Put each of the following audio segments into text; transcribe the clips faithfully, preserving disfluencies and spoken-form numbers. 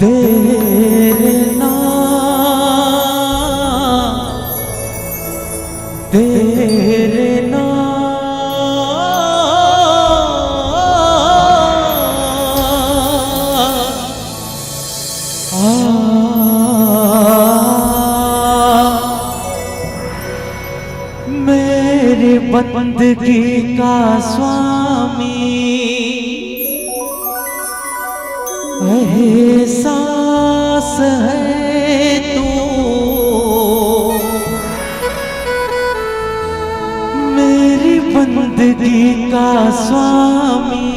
देर ना, देर ना। आ, मेरी बंदगी का स्वामी एहसास है तू, मेरी बंदगी का स्वामी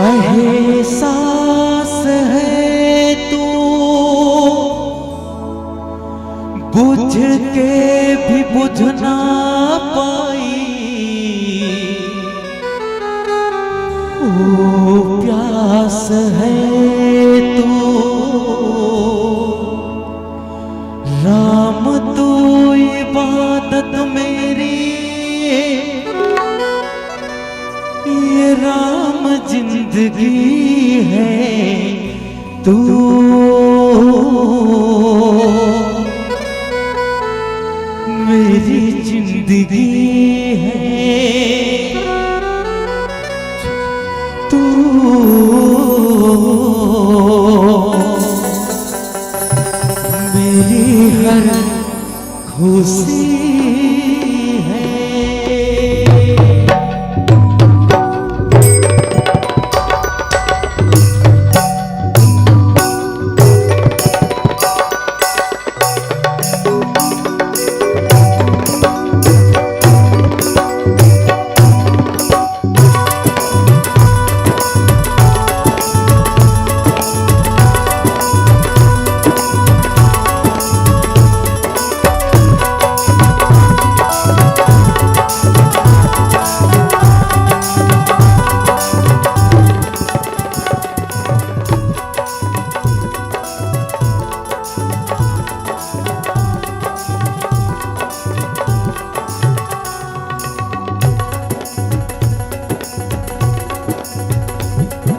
एहसास है तू। बुझ के भी बुझ ना पाई वो प्यास है तू। राम तू इबादत मेरी, ये राम जिंदगी है तू, मेरी जिंदगी है तू, मेरी हर खुशी है।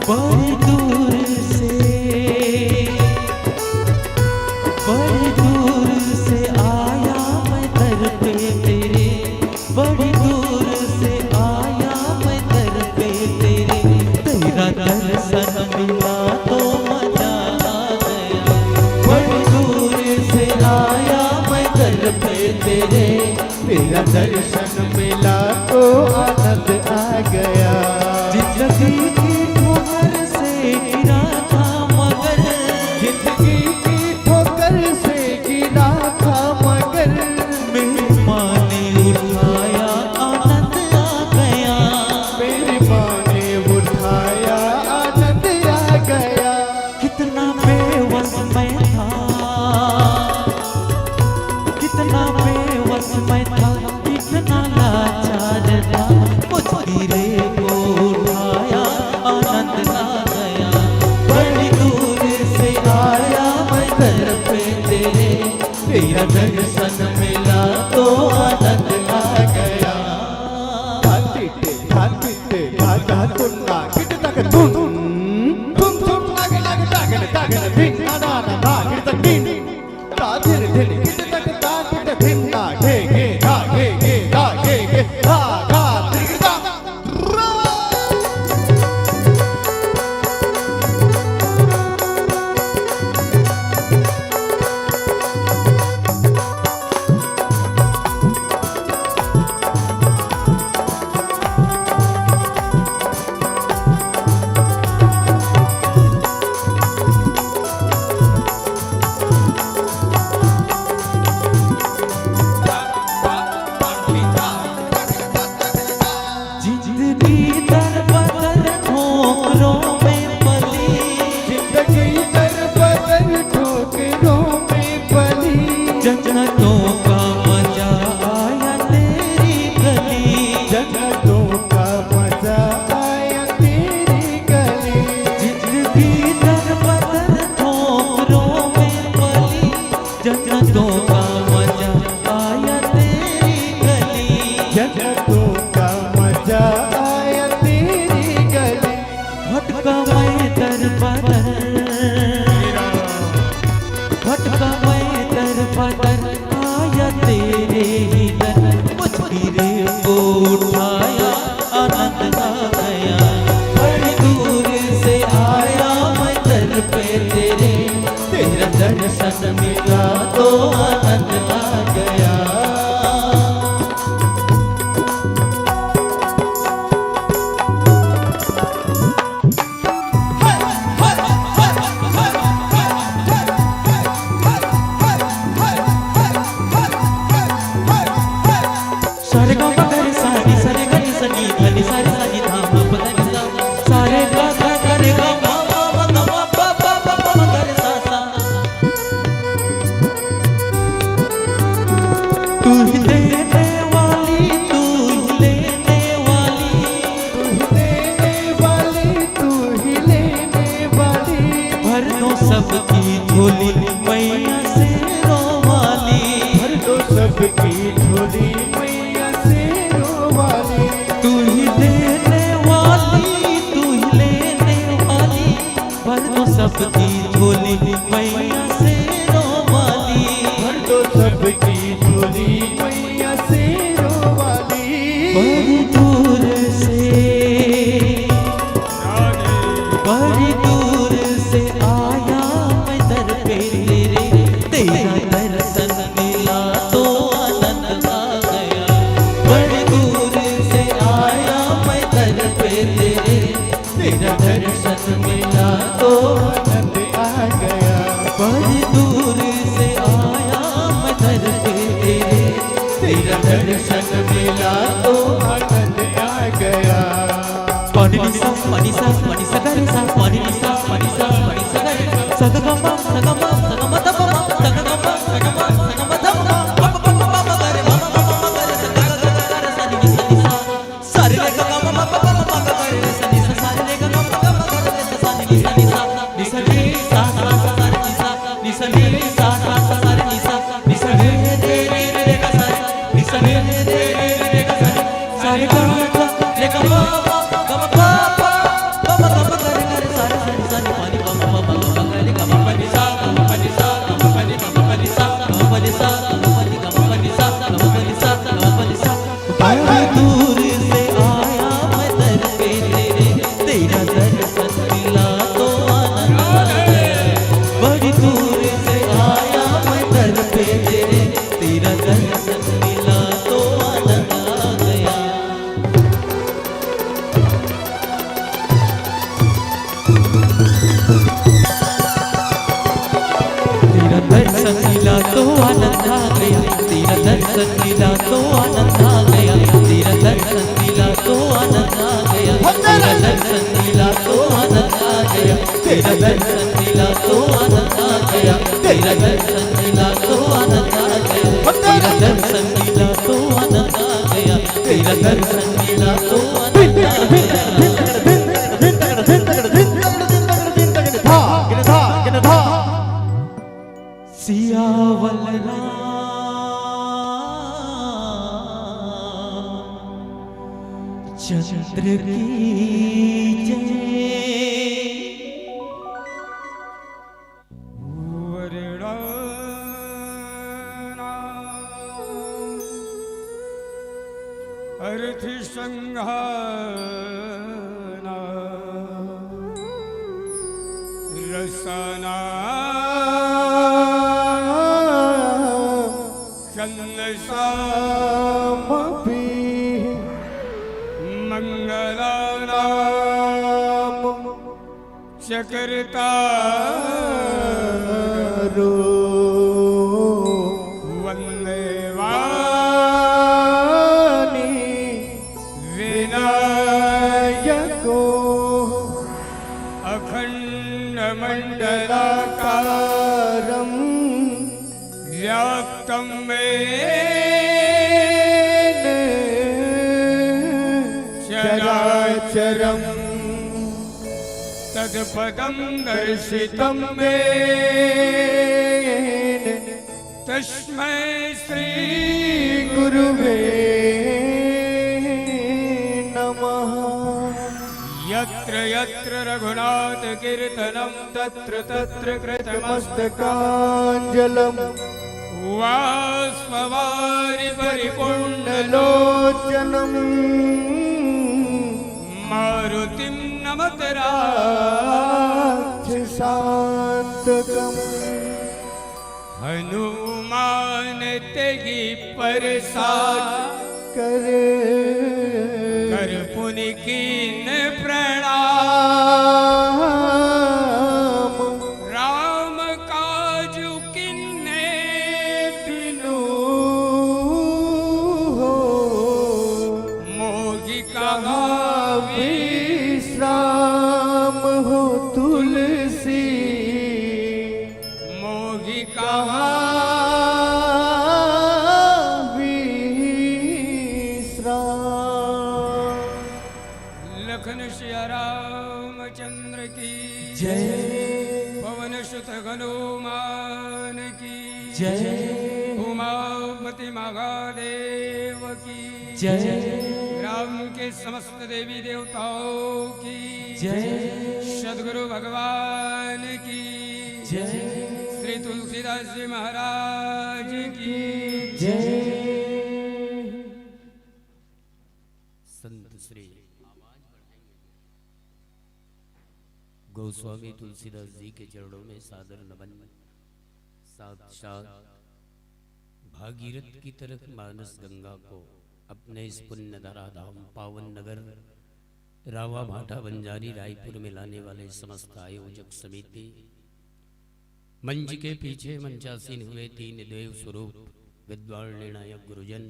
बड़ी दूर से, बड़ी दूर से आया मैं दर पे तेरे, बड़ी दूर से आया मैं दर पे तेरे, तेरा दर्शन मिला तो मजा आ गया। बड़ी दूर से आया मैं दर पे तेरा दर्शन मिला तो आनंद आ गया। जिंदगी की ठोकर से गिरा था मगर, जिंदगी की ठोकर से गिरा था मगर, मेरी माँ ने उठाया, आनंद आ गया। मेरी माँ ने उठाया, आनंद आ गया। कितना बेवस मैं था, कितना बेवस मैं था, कितना लाचार था। मुझ हीरे को उठाया, आनंद आ गया। बड़ी दूर से आया मैं दर पे तेरे, तेरा दर्शन मिला तो आनंद आ गया। धातिटे, धातिटे, धाधा तुन्ना, किट तक तुन। तुम तुम लग लग दागन दागन भिन ना ना ना दागन तक भिन। ता धिन धिन किट तक ता किट भिन ना घे घे धा घे घे धा घे घे धा धा तिरकिटा। जिंदगी दर बदर ठोकरों में पली। जिंदगी दर बदर ठोकरों में पली। जन्नतों का मजा आया तेरी गली। जन्नतों का मजा आया तेरी गली। जिंदगी दर बदर ठोकरों में पली। जन्नतों का मजा आया तेरी गली। जन्नतों का मजा आया तेरी गली। भटका मैं दर बदर, भटका मैं दर बदर, आया तेरे ही दर। मुझ हीरे को उठाया, आनंद आ गया। बड़ी दूर से आया मैं दर पे तेरे, तेरा दर्शन मिला तो आनंद आ गया। सारे गा मा गा रे सा नी, सारे गा नी सा नी धा नी, सारे सा नी धा मा पा धा नी सा। सारे गा गा गा रे गा मा मा मा गा मा पा पा पा पा मा गा रे सा सा। तू ही देने वाली, तू ही लेने वाली। तू ही देने वाली, तू ही लेने वाली। भर दो सबकी झोली मैया शेरों वाली। भर दो सबकी झोली मैया शेरों वाली। तू ही देने वाली, तू ही लेने वाली। भर दो सबकी झोली मैया शेरों वाली। भर दो सबकी झोली मैया शेरों वाली। बड़ी दूर से, बड़ी दूर से आया मैं दर पे तेरे, तेरा दर्शन मिला तो आनंद आ गया। बड़ी दूर से आया मैं दर पे तेरे, तेरा दर्शन मिला तो आनंद आ गया। बड़ी दूर से आया मैं दर पे तेरे, तेरा दर्शन मिला तो आनंद आ गया। पा नी सा, पा नी सा, पा नी सा गा रे सा, पा नी सा, पा नी सा, पा नी सा गा रे सा, सा गा मा, सा गा मा, सा गा मा धा पा मा, सा गा मा, सा गा मा, सा गा मा धा पा मा, पा पा पा पा पा गा रे, मा मा मा मा गा रे, सा गा गा गा गा रे, सा गा गा गा गा रे, सा नी नी सा नी सा। सा रे गा मा मा पा पा मा गा गा रे, सा नी सा, सा रे गा मा मा गा मा गा रे, सा सा नी नी सा नी सा। नी सा नी सा सा सा सा रे नी सा, नी सा नी सा सा सा रे नी सा, नी सा रे रे रे रे रे गा सा रे, नी सा रे रे रे रे रे गा सा रे, सा रे गा मा गा रे गा मा पा पा गा मा पा पा गा मा गा मा गा रे गा रे सा रे सा नी सा नी पा नी पा मा पा मा गा मा गा रे गा मा पा नी सा। आनंद आ गया, तेरा दर्शन मिला तो आनंद आ गया, तेरा दर्शन मिला तो आनंद आ गया, तेरा दर्शन मिला तो आनंद आ गया, तेरा दर्शन मिला तो आनंद आ गया, तेरा दर्शन मिला तो आनंद आ गया। सियावल राम चंद्र की जय। अर्थ संघाना रसना चंद सामपी मंगलानाम चकरतारो वंदे वाणी विनायको अखंडमंडलाकारं व्याप्तं येन चराचरं तत्पदं दर्शितं येन तस्मै श्री गुरुवे नमः। यत्र यत्र रघुनाथ कीर्तनं तत्र तत्र कृतमस्तकाञ्जलं वाष्पवारि परिपूर्णलोचनं मारुतिं नमत राक्षसान्तकम्। हनुमान तेहि परसाद कर कर पुनि कीन्ह प्रणाम। राम काज कीन्हे बिनु हो मोहि कहाँ विश्राम हो तुलसी मोहि कहाँ विश्राम। लखन सिया रामचंद्र की जय। पवन सुत हनुमान की जय। उमापति महादेव की जय। राम के समस्त देवी देवताओं की जय। सदगुरु भगवान की जय। श्री तुलसीदास जी महाराज की जय। संत श्री गोस्वामी तुलसीदास जी के चरणों में सादर नमन। साक्षात भागीरथ की तरह मानस गंगा को अपने इस पुण्य धराधाम पावन नगर रावा भाटा बंजारी रायपुर में लाने वाले समस्त आयोजक समिति, मंच के पीछे मंचासीन हुए तीन देव स्वरूप विद्वान निर्णायक गुरुजन,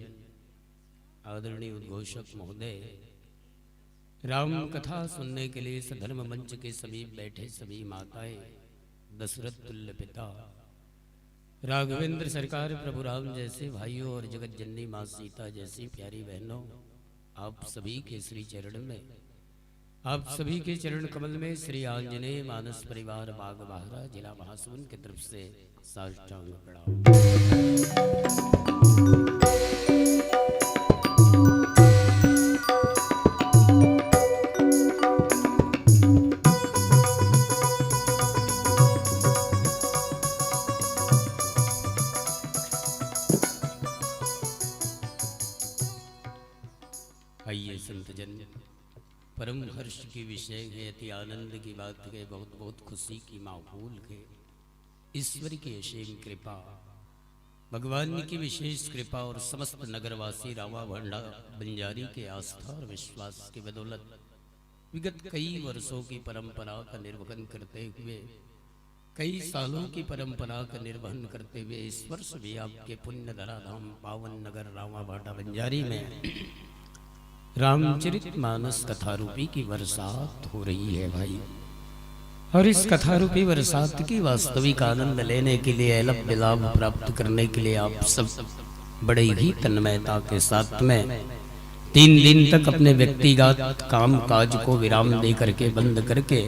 आदरणीय उद्घोषक महोदय, राम कथा सुनने के लिए सधर्म मंच के समीप बैठे सभी माताएं, दशरथ तुल्य पिता, राघवेंद्र सरकार, प्रभु राम जैसे भाइयों और जगत जननी माँ सीता जैसी प्यारी बहनों, आप सभी के श्री चरण में, आप सभी के चरण कमल में श्री आंजनेय मानस परिवार बाग बहरा, जिला महासमुंद की तरफ से साष्टांग प्रणाम। आइए संतजन, परम हर्ष की विषय है, अति आनंद की बात है, बहुत बहुत खुशी की माहौल है। ईश्वर की असीम कृपा, भगवान की विशेष कृपा और समस्त नगरवासी रावा भाटा बंजारी के आस्था और विश्वास की बदौलत विगत कई वर्षों की परंपरा का निर्वहन करते हुए, कई सालों की परंपरा का निर्वहन करते हुए इस वर्ष भी आपके पुण्य धराधाम पावन नगर रावा भाटा बंजारी में रामचरित मानस कथा रूपी की बरसात हो रही है भाई, और इस कथा रूपी बरसात की वास्तविक आनंद लेने के लिए, अलप विलाप प्राप्त करने के लिए आप सब बड़े ही तन्मयता के साथ में तीन दिन तक अपने व्यक्तिगत काम काज को विराम दे करके, बंद करके,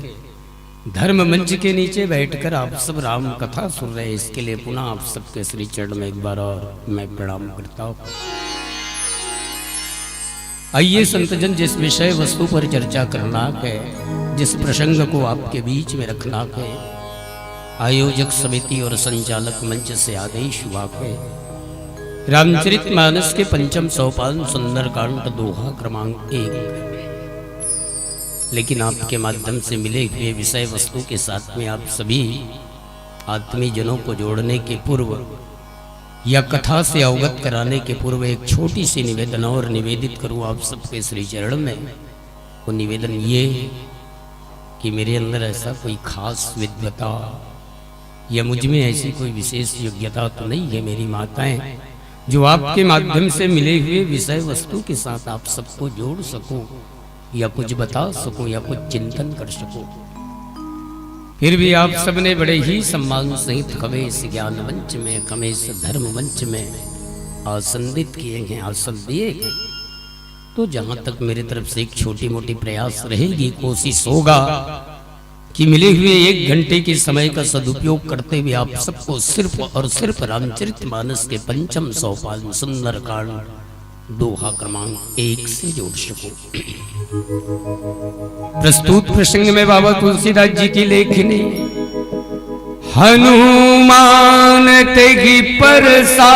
धर्म मंच के नीचे बैठकर आप सब राम कथा सुन रहे हैं। इसके लिए पुनः आप सबके श्री चरण में एक बार और मैं प्रणाम करता हूँ। आइए संतजन, जिस विषय वस्तु पर चर्चा करना है, जिस प्रसंग को आपके बीच में रखना है, आयोजक समिति और संचालक मंच से आदेश हुआ है, रामचरित मानस के पंचम सोपान सुंदरकांड दोहा क्रमांक एक। लेकिन आपके माध्यम से मिले हुए विषय वस्तु के साथ में आप सभी आत्मीजनों को जोड़ने के पूर्व या कथा से अवगत कराने के पूर्व एक छोटी सी निवेदन और निवेदित करूं आप सबके श्री चरण में। वो निवेदन ये कि मेरे अंदर ऐसा कोई खास विद्वता या मुझ में ऐसी कोई विशेष योग्यता तो नहीं है, मेरी माताएं, जो आपके माध्यम से मिले हुए विषय वस्तु के साथ आप सबको जोड़ सकूं या कुछ बता सकूं या कुछ चिंतन कर सकूं। फिर भी आप सबने बड़े ही सम्मान सहित खमेश ज्ञान मंच में, खमेश धर्म मंच में आसंदित किए हैं, आसन दिए हैं। तो जहां तक मेरी तरफ से एक छोटी मोटी प्रयास रहेगी, कोशिश होगा कि मिले हुए एक घंटे के समय का सदुपयोग करते हुए आप सबको सिर्फ और सिर्फ रामचरित मानस के पंचम सोपान सुंदरकांड दोहा क्रमांक एक से जोड़ सकूं। प्रस्तुत प्रसंग में बाबा तुलसीदास जी की लेखनी। हनुमान तेहि परसा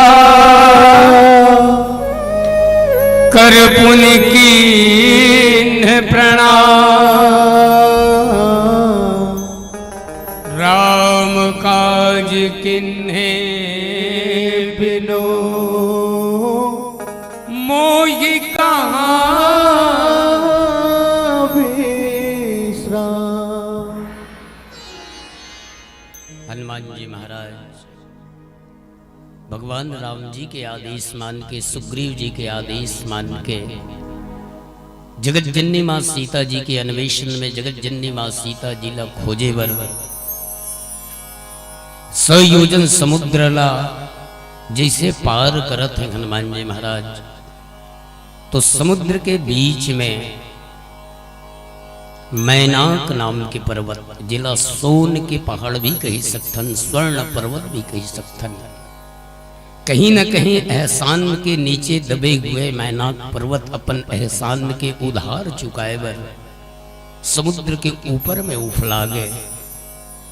कर पुनि कीन्ह प्रणाम। राम काज किन्हे बिनु मोहि कहाँ विश्राम। हनुमान जी महाराज भगवान राम जी के आदेश मान के, सुग्रीव जी के आदेश मान के, जगत जननी माँ सीता जी के अन्वेषण में, जगत जननी माँ सीता जी ला खोजे बर सौ योजन समुद्र ला जैसे पार करत हैं हनुमान जी महाराज, तो समुद्र के बीच में मैनाक नाम के पर्वत, जेला सोन के पहाड़ भी कही सकथन, स्वर्ण पर्वत भी कही सकथन, कहीं न कहीं एहसान के नीचे दबे हुए मैनाक पर्वत अपन एहसान के उधार चुकाए बर समुद्र के ऊपर में उफला गए।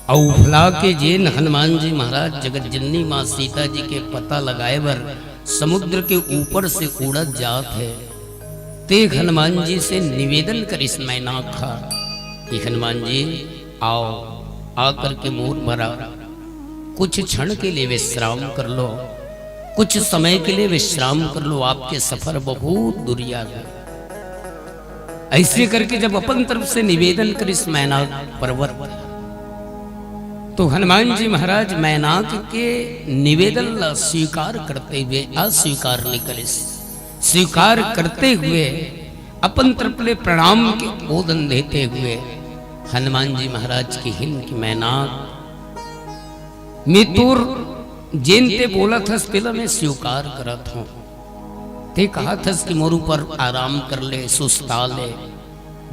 अउ उफला के जेन हनुमान जी महाराज जगत जननी माँ सीता जी के पता लगाए बर समुद्र के ऊपर से उड़त जात हे, ते हनुमान जी से निवेदन करिस मैनाक हा कि हनुमान जी, आओ, आकर के मोर भरा कुछ क्षण के लिए विश्राम कर लो, कुछ समय के लिए विश्राम कर लो, आपके सफर बहुत दुरिया है। ऐसे करके जब अपन तरफ से निवेदन करिस मैनाक पर्वत, तो हनुमान जी महाराज मैनाक के निवेदन ला स्वीकार करते हुए अस्वीकार नहीं करिस, स्वीकार करते हुए अपन तरफ ले प्रणाम के ओदन देते हुए हनुमान जी महाराज की हिन की मैनाक, मैं तोर जेन ते बोलत हस तेला मैं स्वीकार करत हूँ। ते कहत हस कि मोर ऊपर आराम कर ले, सुस्ता ले,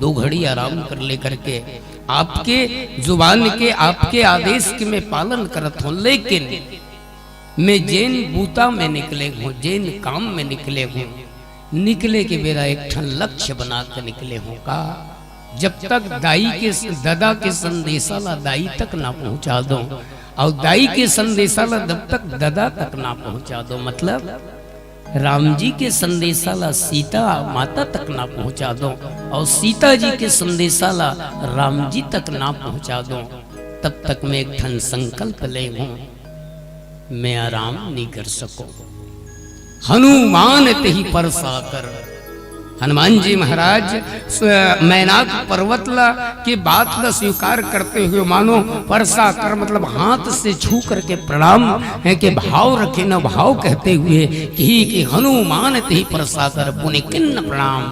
दो घड़ी आराम कर ले करके आपके जुबान के, आपके आदेश के मैं पालन करत हूँ, लेकिन मैं जेन बूता में निकले हूँ, जेन काम में निकले हूँ, निकले के बेरा एक ठन लक्ष्य बना के निकले हूँ का। जब तक दाई के, ददा के संदेशा ला दाई तक ना पहुँचा दो, अउ दाई के संदेशा ला जब तक ददा तक ना पहुँचा दो, मतलब राम जी के संदेशा ला सीता माता तक ना पहुँचा दो, अउ सीता जी के संदेशा ला राम जी तक ना पहुँचा दो, तब तक मैं एक ठन संकल्प ले हूँ, मैं आराम नहीं कर सको। हनुमान तेहि परसा कर, हनुमान जी महाराज स-, मैनाक पर्वत ला के बात ला स्वीकार करते हुए मानो परसा कर मतलब हाथ से छू करके प्रणाम है के भाव रखे न भाव कहते हुए कि, कि हनुमान तेहि परसा कर पुनि किन्न प्रणाम।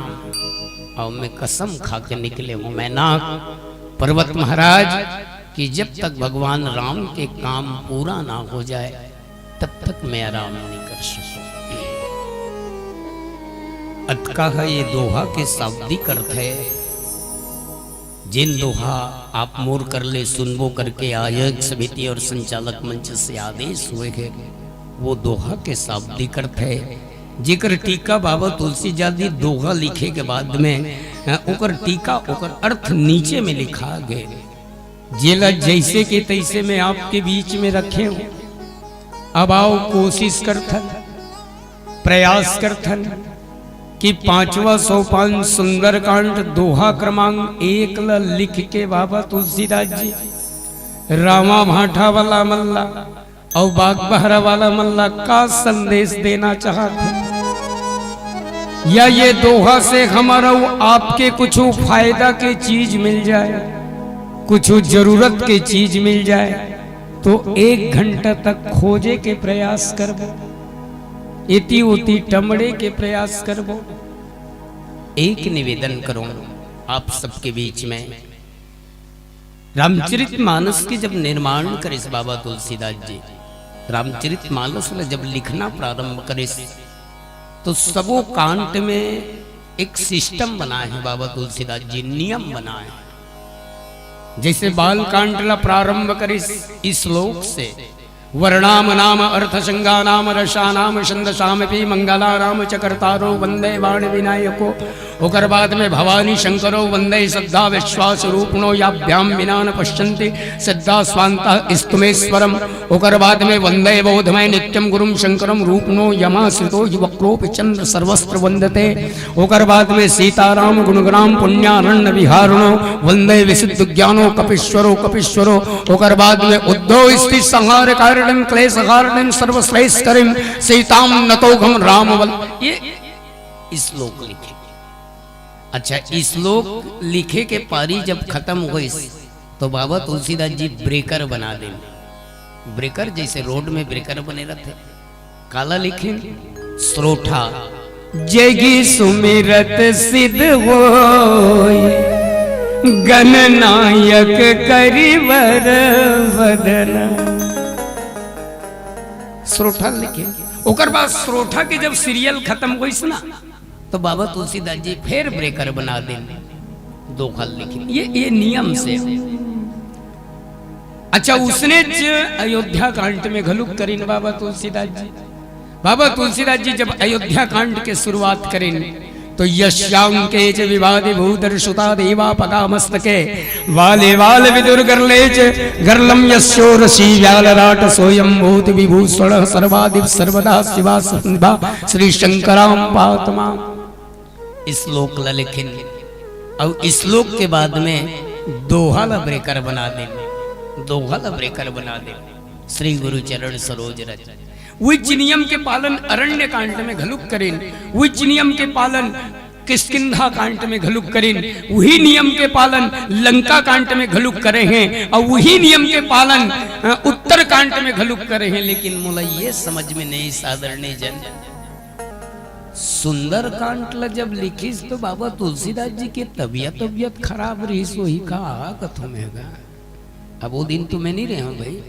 और मैं कसम खा के निकले हूँ मैनाक पर्वत महाराज कि जब तक भगवान राम के काम पूरा ना हो जाए, तब तक मैं आराम नहीं कर सकूँ। अतका ह ये दोहा के शाब्दिक अर्थ है। जेन दोहा आप मोर कर ले सुनबो करके आयोजक समिति और संचालक मंच से आदेश हुए हे, वो दोहा के शाब्दिक अर्थ है। जेकर टीका बाबा तुलसीदास जी दोहा लिखे के बाद में, अ, ओकर टीका, ओकर अर्थ नीचे में लिखा गए। जेला जैसे के तैसे मैं आपके बीच में रखे हूँ। अब आओ, कोशिश करथन, प्रयास करथन कि पांचवा सोपान सुंदरकांड दोहा क्रमांक एक ल लिख के बाबा तुलसीदास जी रामा भाठा वाला मन ला अउ बागबहरा वाला मन ला का संदेश देना चाहत हे, या ये दोहा से हमर अउ आपके कुछ फायदा के चीज मिल जाए, कुछ जरूरत के चीज मिल जाए, तो एक घंटा तक खोजे के प्रयास करबो, एती ओती टमड़े के प्रयास करबो। एक निवेदन करूं आप सबके बीच में, रामचरित मानस के जब निर्माण करिस बाबा तुलसीदास जी, रामचरित मानस ल जब लिखना प्रारंभ करिस, तो सबो कांड में एक सिस्टम बनाए हे बाबा तुलसीदास जी, नियम बनाए हे। जैसे बाल कांड ला प्रारंभ करिस श्लोक से, वर्णाम नाम अर्थसंज्ञानाम रसानाम छंदसामपि मंगलानाम च कर्तारो वंदे वाण विनायको। ओकर बाद में भवानी शंकरो वंदे श्रद्धा विश्वास रूपणो याभ्याम विना न पश्यंती श्रद्धा स्वांतः स्तुमेश्वरम। ओकर बाद में वंदे बोधमय नित्यम गुरुम शंकरम रूपणो यमाश्रितो युवक्रोपि चंद्र सर्वस्त्र वंदते। ओकर बाद में सीताराम गुणग्राम पुण्यारण्य विहारणो वंदे विशुद्ध ज्ञानो कपीश्वरो कपीश्वरो। ओकर बाद में उद्धव स्थित संहार कारणम क्लेश हारणम सर्वश्रेष्ठ करिम सीताम नतोघम राम वल। ये श्लोक लिखे। अच्छा, श्लोक लिखे के पारी जब खत्म होइस, तो बाबा तुलसीदास जी ब्रेकर बना देन। ब्रेकर जैसे रोड में ब्रेकर बने रहते, काला लिखिन, श्रोठा। जय गी सुमिरत सिद्ध होय, गणनायक करिवर वदन। श्रोठा लिखिन। ओकर बाद श्रोठा के जब सीरियल खत्म होइस ना, तो बाबा तुलसीदास जी फेर ब्रेकर बना देन, दोहा लिखिन। ये, ये नियम से। अच्छा, उसने च अयोध्या कांड में घलुक करिन बाबा तुलसीदास जी। बाबा तुलसीदास जी जब अयोध्या कांड के शुरुआत करिन, तो यस्यांके च विवादीभूतर्षुता देवा पगा मस्तके वाले वाल विदुर गर्ले च गर्लम यस्योरसी व्यालराट सोयम भूत विभूषण सर्वादिव सर्वदा शिवा संभा श्री शंकराम पातमा। श्लोक ला लिखिन, अउ श्लोक के बाद में दोहा ला ब्रेकर बना दे, दोहा ला ब्रेकर बना दे। श्री गुरु चरण सरोज रज। उहिच नियम के पालन अरण्य कांड में घलुक करेन, उहिच नियम के पालन किष्किंधा कांड में घलुक करेन, उही नियम के पालन लंका कांड में घलुक करे हें, अउ उही नियम के पालन, अ, उत्तर कांड में घलुक करे हें। लेकिन मोला ये समझ में नहीं, साधारण जन, सुंदरकांड ला जब लिखिस तो बाबा तुलसीदास जी के तबियत, तबियत खराब रहिस होही का कथों में गा। अब वो दिन तो मैं नहीं रहे हूं भाई,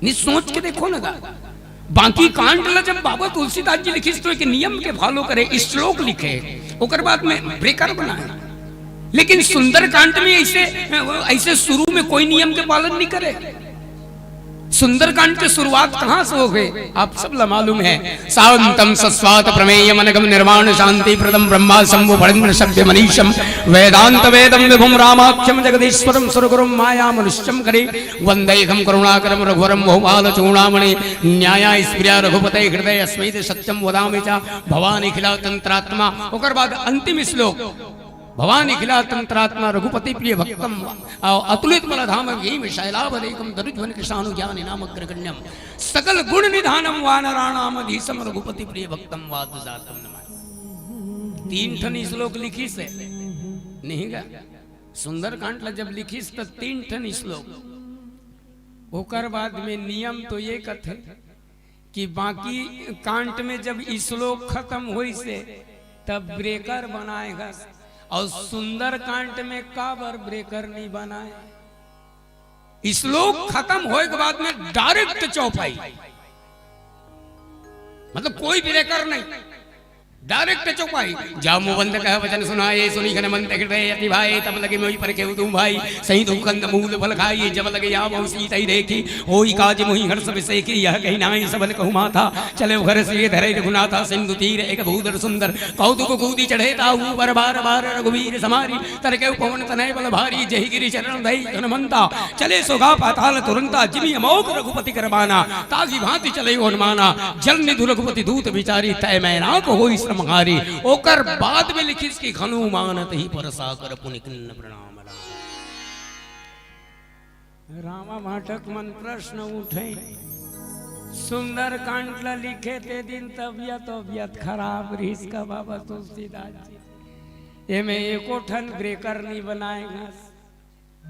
नहीं सोच के देखो ना गा। बाकी कांड ला जब बाबा तुलसीदास जी लिखिस तो एक नियम के फॉलो करे, श्लोक लिखे, ओकर बाद में ब्रेकर बनाए। लेकिन सुंदरकांड में ऐसे, ऐसे शुरू में कोई नियम के पालन नहीं करे। सुंदरकांड के शुरुआत कहां से हो गए, आप सब ला मालूम है। शांतम सस्वात प्रमेयम अनगम निर्वाण शांति प्रदम ब्रह्मा शंभु फणींद्र सभ्य मनीषम वेदांत वेदम विभुम रामाख्यम जगदीश्वरम सुरगुरुम माया मनुष्यम करे वंदेहम करुणाकरम रघुवरम बहुपाल चूड़ामणि न्यायास्प्रिया रघुपते हृदय अस्मैत सत्यम वदामि च भवान निखिला तंत्रात्मा। ओकर बाद अंतिम श्लोक, भवान निखिला तंत्रात्मा रघुपति प्रिय भक्तम वा। अतुलित बल धाम भीम शैलावलेकम दरुज्वन कृशानु ज्ञान नाम अग्रगण्यम सकल गुण निधानम वानराणाम अधीशम रघुपति प्रिय भक्तम वात जातम नमः। तीन ठन श्लोक लिखिस हे, नहीं गा? सुंदरकांड ला जब लिखिस त तीन ठन श्लोक। ओकर बाद में नियम तो ये कथे कि बाकी कांड में जब श्लोक खत्म होइस हे तब ब्रेकर बनाए हस। अउ सुंदरकांड में काबर ब्रेकर नहीं बनाए? श्लोक खतम होए के बाद में डायरेक्ट चौपाई, मतलब कोई ब्रेकर नहीं, डायरेक्ट चौपाई। जामवंत कह वचन सुनाए, सुनि घन मंत हृदय अति भाए। तब लगे मोहि परखेउ दुइ भाई, सहि दुइ कंद मूल फल खाई। जब लगे आवहु सीतहि देखि, होई काज मोहि हर्ष बिसेखि। यह कहि नाई सबन कहु माथा, चले घर सिय धरे रघुनाथा। सिंधु तीर एक भूधर सुंदर, कौतुक कूदि चढ़े ताहू। बर बार बार रघुबीर समारी, तरकेउ पवन तनय बल भारी। जहि गिरि चरण धई हनुमंता, चले सोगा पाताल तुरंता। जिमि अमोघ रघुपति कर बाना, ताहि भांति चले हनुमाना। जल निधु रघुपति दूत बिचारी, तय मैनाक होई श्रम हारी। ओकर बाद में लिखिस कि हनुमान तहि परसा कर पुनि किन्न प्रणाम राम। रामा भांठक मन प्रश्न उठे, सुंदरकांड ला लिखे ते दिन तबियत, तबियत खराब रहिस का बाबा तुलसीदास जी? एमे एको ठन ब्रेकर नहीं बनाए हस।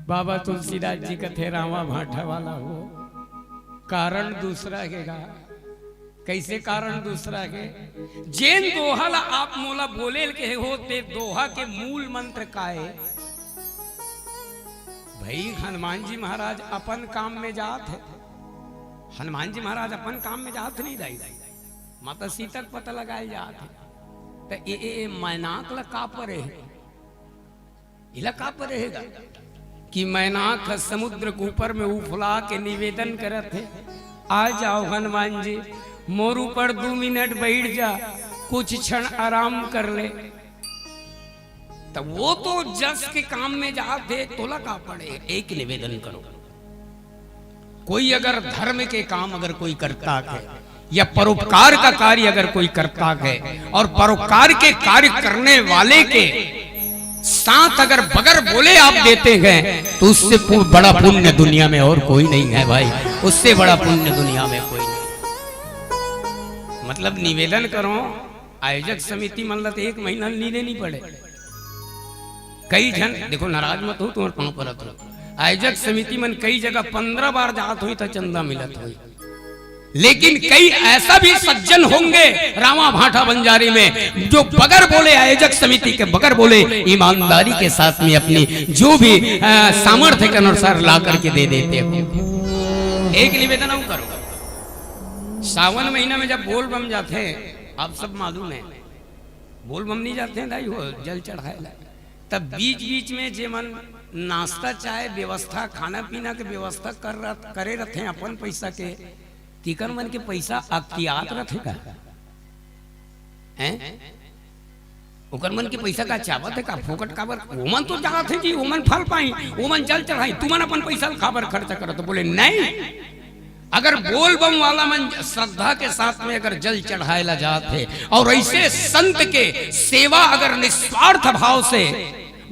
बाबा तुलसीदास जी कथे, रामा भांठा वाला हो, कारण दूसरा हे गा। कैसे कारण दूसरा हे? जेन दोहा ला आप मोला बोले ल कहे हो, ते दोहा के मूल मंत्र का ए? भाई, हनुमान जी महाराज अपन काम में जात हे। हनुमान जी महाराज अपन काम में जात नहीं दाई, माता सीता के पता लगाए जात हे। त ए, ए, ए मैनाक ला का परे हे? इला का परे हे गा कि मैनाक ह समुद्र के ऊपर में उफला के निवेदन करत हे, "आ जाओ हनुमान जी, मोर ऊपर दू मिनट बैठ जा, कुछ क्षण आराम कर ले।" त वो तो जस के काम में जात हे, तोला का पड़े? एक निवेदन करो, कोई अगर धर्म के काम अगर कोई करता है या परोपकार का कार्य अगर कोई करता है और परोपकार के कार्य करने वाले के साथ अगर बगैर बोले आप देते हैं, तो उससे पु-, बड़ा पुण्य दुनिया में और कोई नहीं है भाई, उससे बड़ा पुण्य दुनिया में कोई नहीं। मतलब निवेदन करो, आयोजक समिति मन ल तो एक महीना नींदे नहीं पड़े। कई झन, देखो, नाराज मत हो, तुम्हारे पांव परत हो। आयोजक समिति मन कई जगह पंद्रह बार जात होई त चंदा मिलत होई, लेकिन कई ऐसा भी सज्जन होंगे रामा भांठा बंजारी में, जो बगैर बोले, आयोजक समिति के बगैर बोले, ईमानदारी के साथ में अपनी जो भी, अ, सामर्थ्य के अनुसार ला करके दे देते हो। एक निवेदन हम करो, सावन महीना में जब बोल बम जाते हैं, आप सब मालूम है, बोल बम नहीं जाते हैं दाई हो, जल चढ़ाए ला। तब बीच बीच में जे मन नाश्ता चाय व्यवस्था, खाना पीना के व्यवस्था कर रह-, करे रहते हैं अपन पैसा के, तिकर मन के पैसा अक्तियात रहते का? हैं? ओकर मन के पैसा का चावत है का? फोकट काबर? ओमन तो जात है जी, ओमन फल पाई, ओमन जल चढ़ाई, तुमन अपन पैसा ल काबर खर्चा करत? बोले, नहीं, अगर बोल बम वाला मन श्रद्धा के साथ में अगर जल चढ़ाए ला जात है और ऐसे संत के सेवा अगर निस्वार्थ भाव से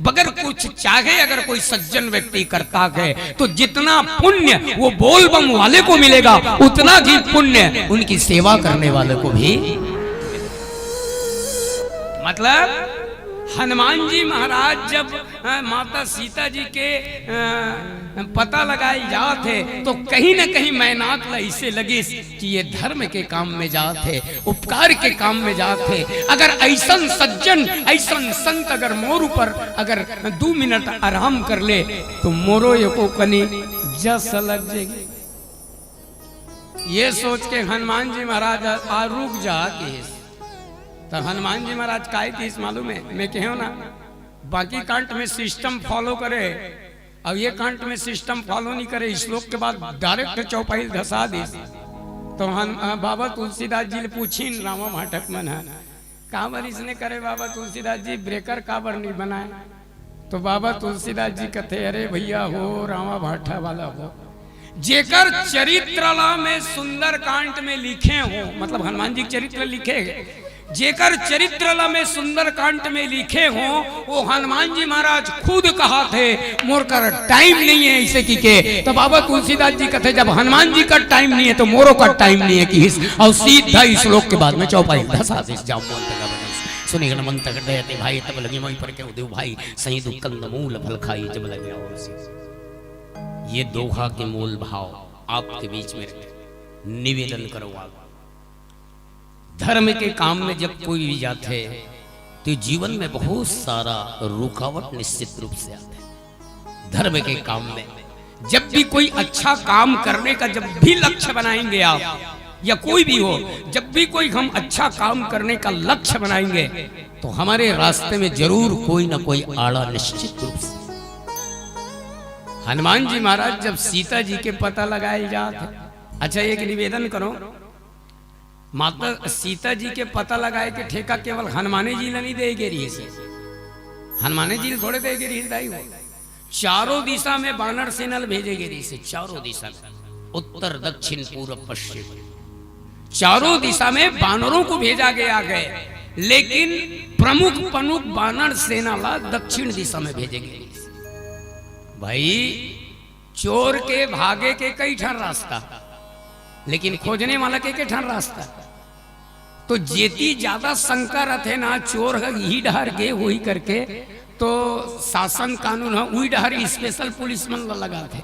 बगैर कुछ चाहे अगर कोई सज्जन व्यक्ति करता है, तो जितना पुण्य वो बोल बम वाले को मिलेगा, उतना ही पुण्य उनकी सेवा करने वाले को भी। मतलब हनुमान जी महाराज जब, अ, माता सीता जी के, अ, पता लगाए जात हे, तो कहीं न कहीं मैनाक ला इसे लगिस कि ये धर्म के काम में जात हे, उपकार के काम में जात हे। अगर ऐसन सज्जन, ऐसन संत अगर मोर ऊपर अगर दू मिनट आराम कर ले, तो मोरो एको कनी जस लग जाएगी। ये सोच के हनुमान जी महाराज आ, आ रुक जा किहिस। त हनुमान जी महाराज काय किहिस मालूम हे? मैं कहेंव ना, बाकी कांड में सिस्टम फॉलो करे, अउ ये कांड में सिस्टम फॉलो नहीं करे, श्लोक के बाद डायरेक्ट चौपाई धसा दिस। तो हम, अ, बाबा तुलसीदास जी ले पूछिन रामा भांठक मन ह, "काबर इसने करे बाबा तुलसीदास जी, ब्रेकर काबर नहीं बनाए?" तो बाबा तुलसीदास जी कथे, "अरे भैया हो, रामा भांठा वाला हो, जेकर चरित्र ला मैं सुंदरकांड में लिखे हों, मतलब हनुमान जी के चरित्र लिखे, जेकर चरित्र ला मैं सुंदरकांड में लिखे हों, वो हनुमान जी महाराज खुद कहत हे, मोर कर टाइम नहीं हे इसे की के।" तो बाबा तुलसीदास जी कथे, "जब हनुमान जी का टाइम नहीं हे, तो मोरो का टाइम नहीं हे किहिस।" अउ सीधा श्लोक के बाद में चौपाई धसा दिस, जामवंत का बदस। सुनि घन मंत हृदय अति भाई, तब लगे मोहि परखेउ दुइ भाई, सही दुइ कंद मूल फल खाई, जब लगे आवहु सीतहि। ये दोहा के मूल भाव आपके बीच में निवेदन करूंगा। धर्म के काम में जब कोई भी जाथे, तो जीवन में बहुत सारा रुकावट निश्चित रूप से आते हैं धर्म के काम में। जब भी कोई अच्छा काम करने का जब भी लक्ष्य बनाएंगे आप, या कोई भी हो, जब भी कोई हम अच्छा काम करने का लक्ष्य बनाएंगे, तो हमारे रास्ते में जरूर कोई ना कोई आड़ा निश्चित रूप से। हनुमान जी महाराज जब सीता जी के पता लगाए जात हे, अच्छा, एक निवेदन करो, माता सीता जी के पता लगाए के ठेका केवल हनुमाने जी ल नहीं दे गे रहिस हे। हनुमाने जी ल थोड़े दे गे रहिस दाई हो। चारों दिशा में बानर सेना ल भेजे गे रहिस हे, चारों दिशा में, उत्तर, दक्षिण, पूरब, पश्चिम, चारों दिशा में बानरों को भेजा गया गए, लेकिन प्रमुख प्रमुख बानर सेना ला दक्षिण दिशा में भेजे गे रहिस हे। भाई, चोर के भागे के कई ठन रास्ता, लेकिन खोजने वाला के के ठन रास्ता। तो जेती ज्यादा शंका रथे ना, चोर ह इही डहर गे होही करके, तो शासन कानून ह उही डहर special पुलिस मन ल लगाथे।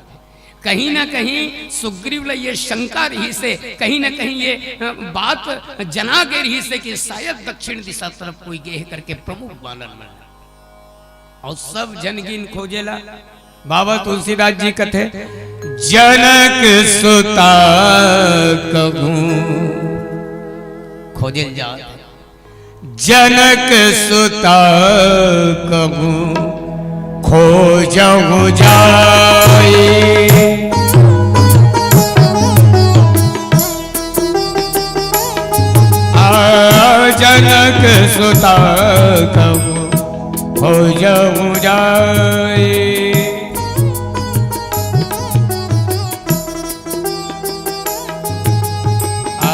कहीं ना कहीं सुग्रीव ल ये शंका रहिस हे, कहीं ना कहीं ये, अ, बात जना गे रहिस हे कि शायद दक्षिण दिशा तरफ कोई गे हे करके प्रमुख बानर मन। अउ सब झन गिन खोजेला। बाबा तुलसीदास जी कथे, "जनक सुता कहूँ खोजल जात, जनक सुता कहूँ खोजहु जाई।" आ, जनक सुता कहूँ खोजहु जाई। आ,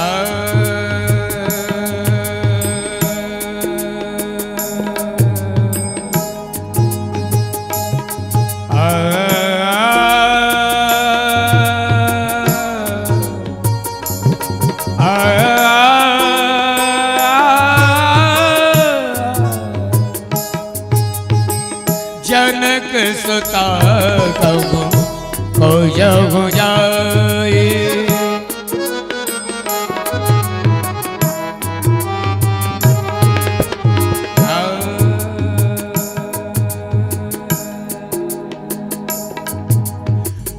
आ, आ, जनक सुता कहूँ खोजहु जाई।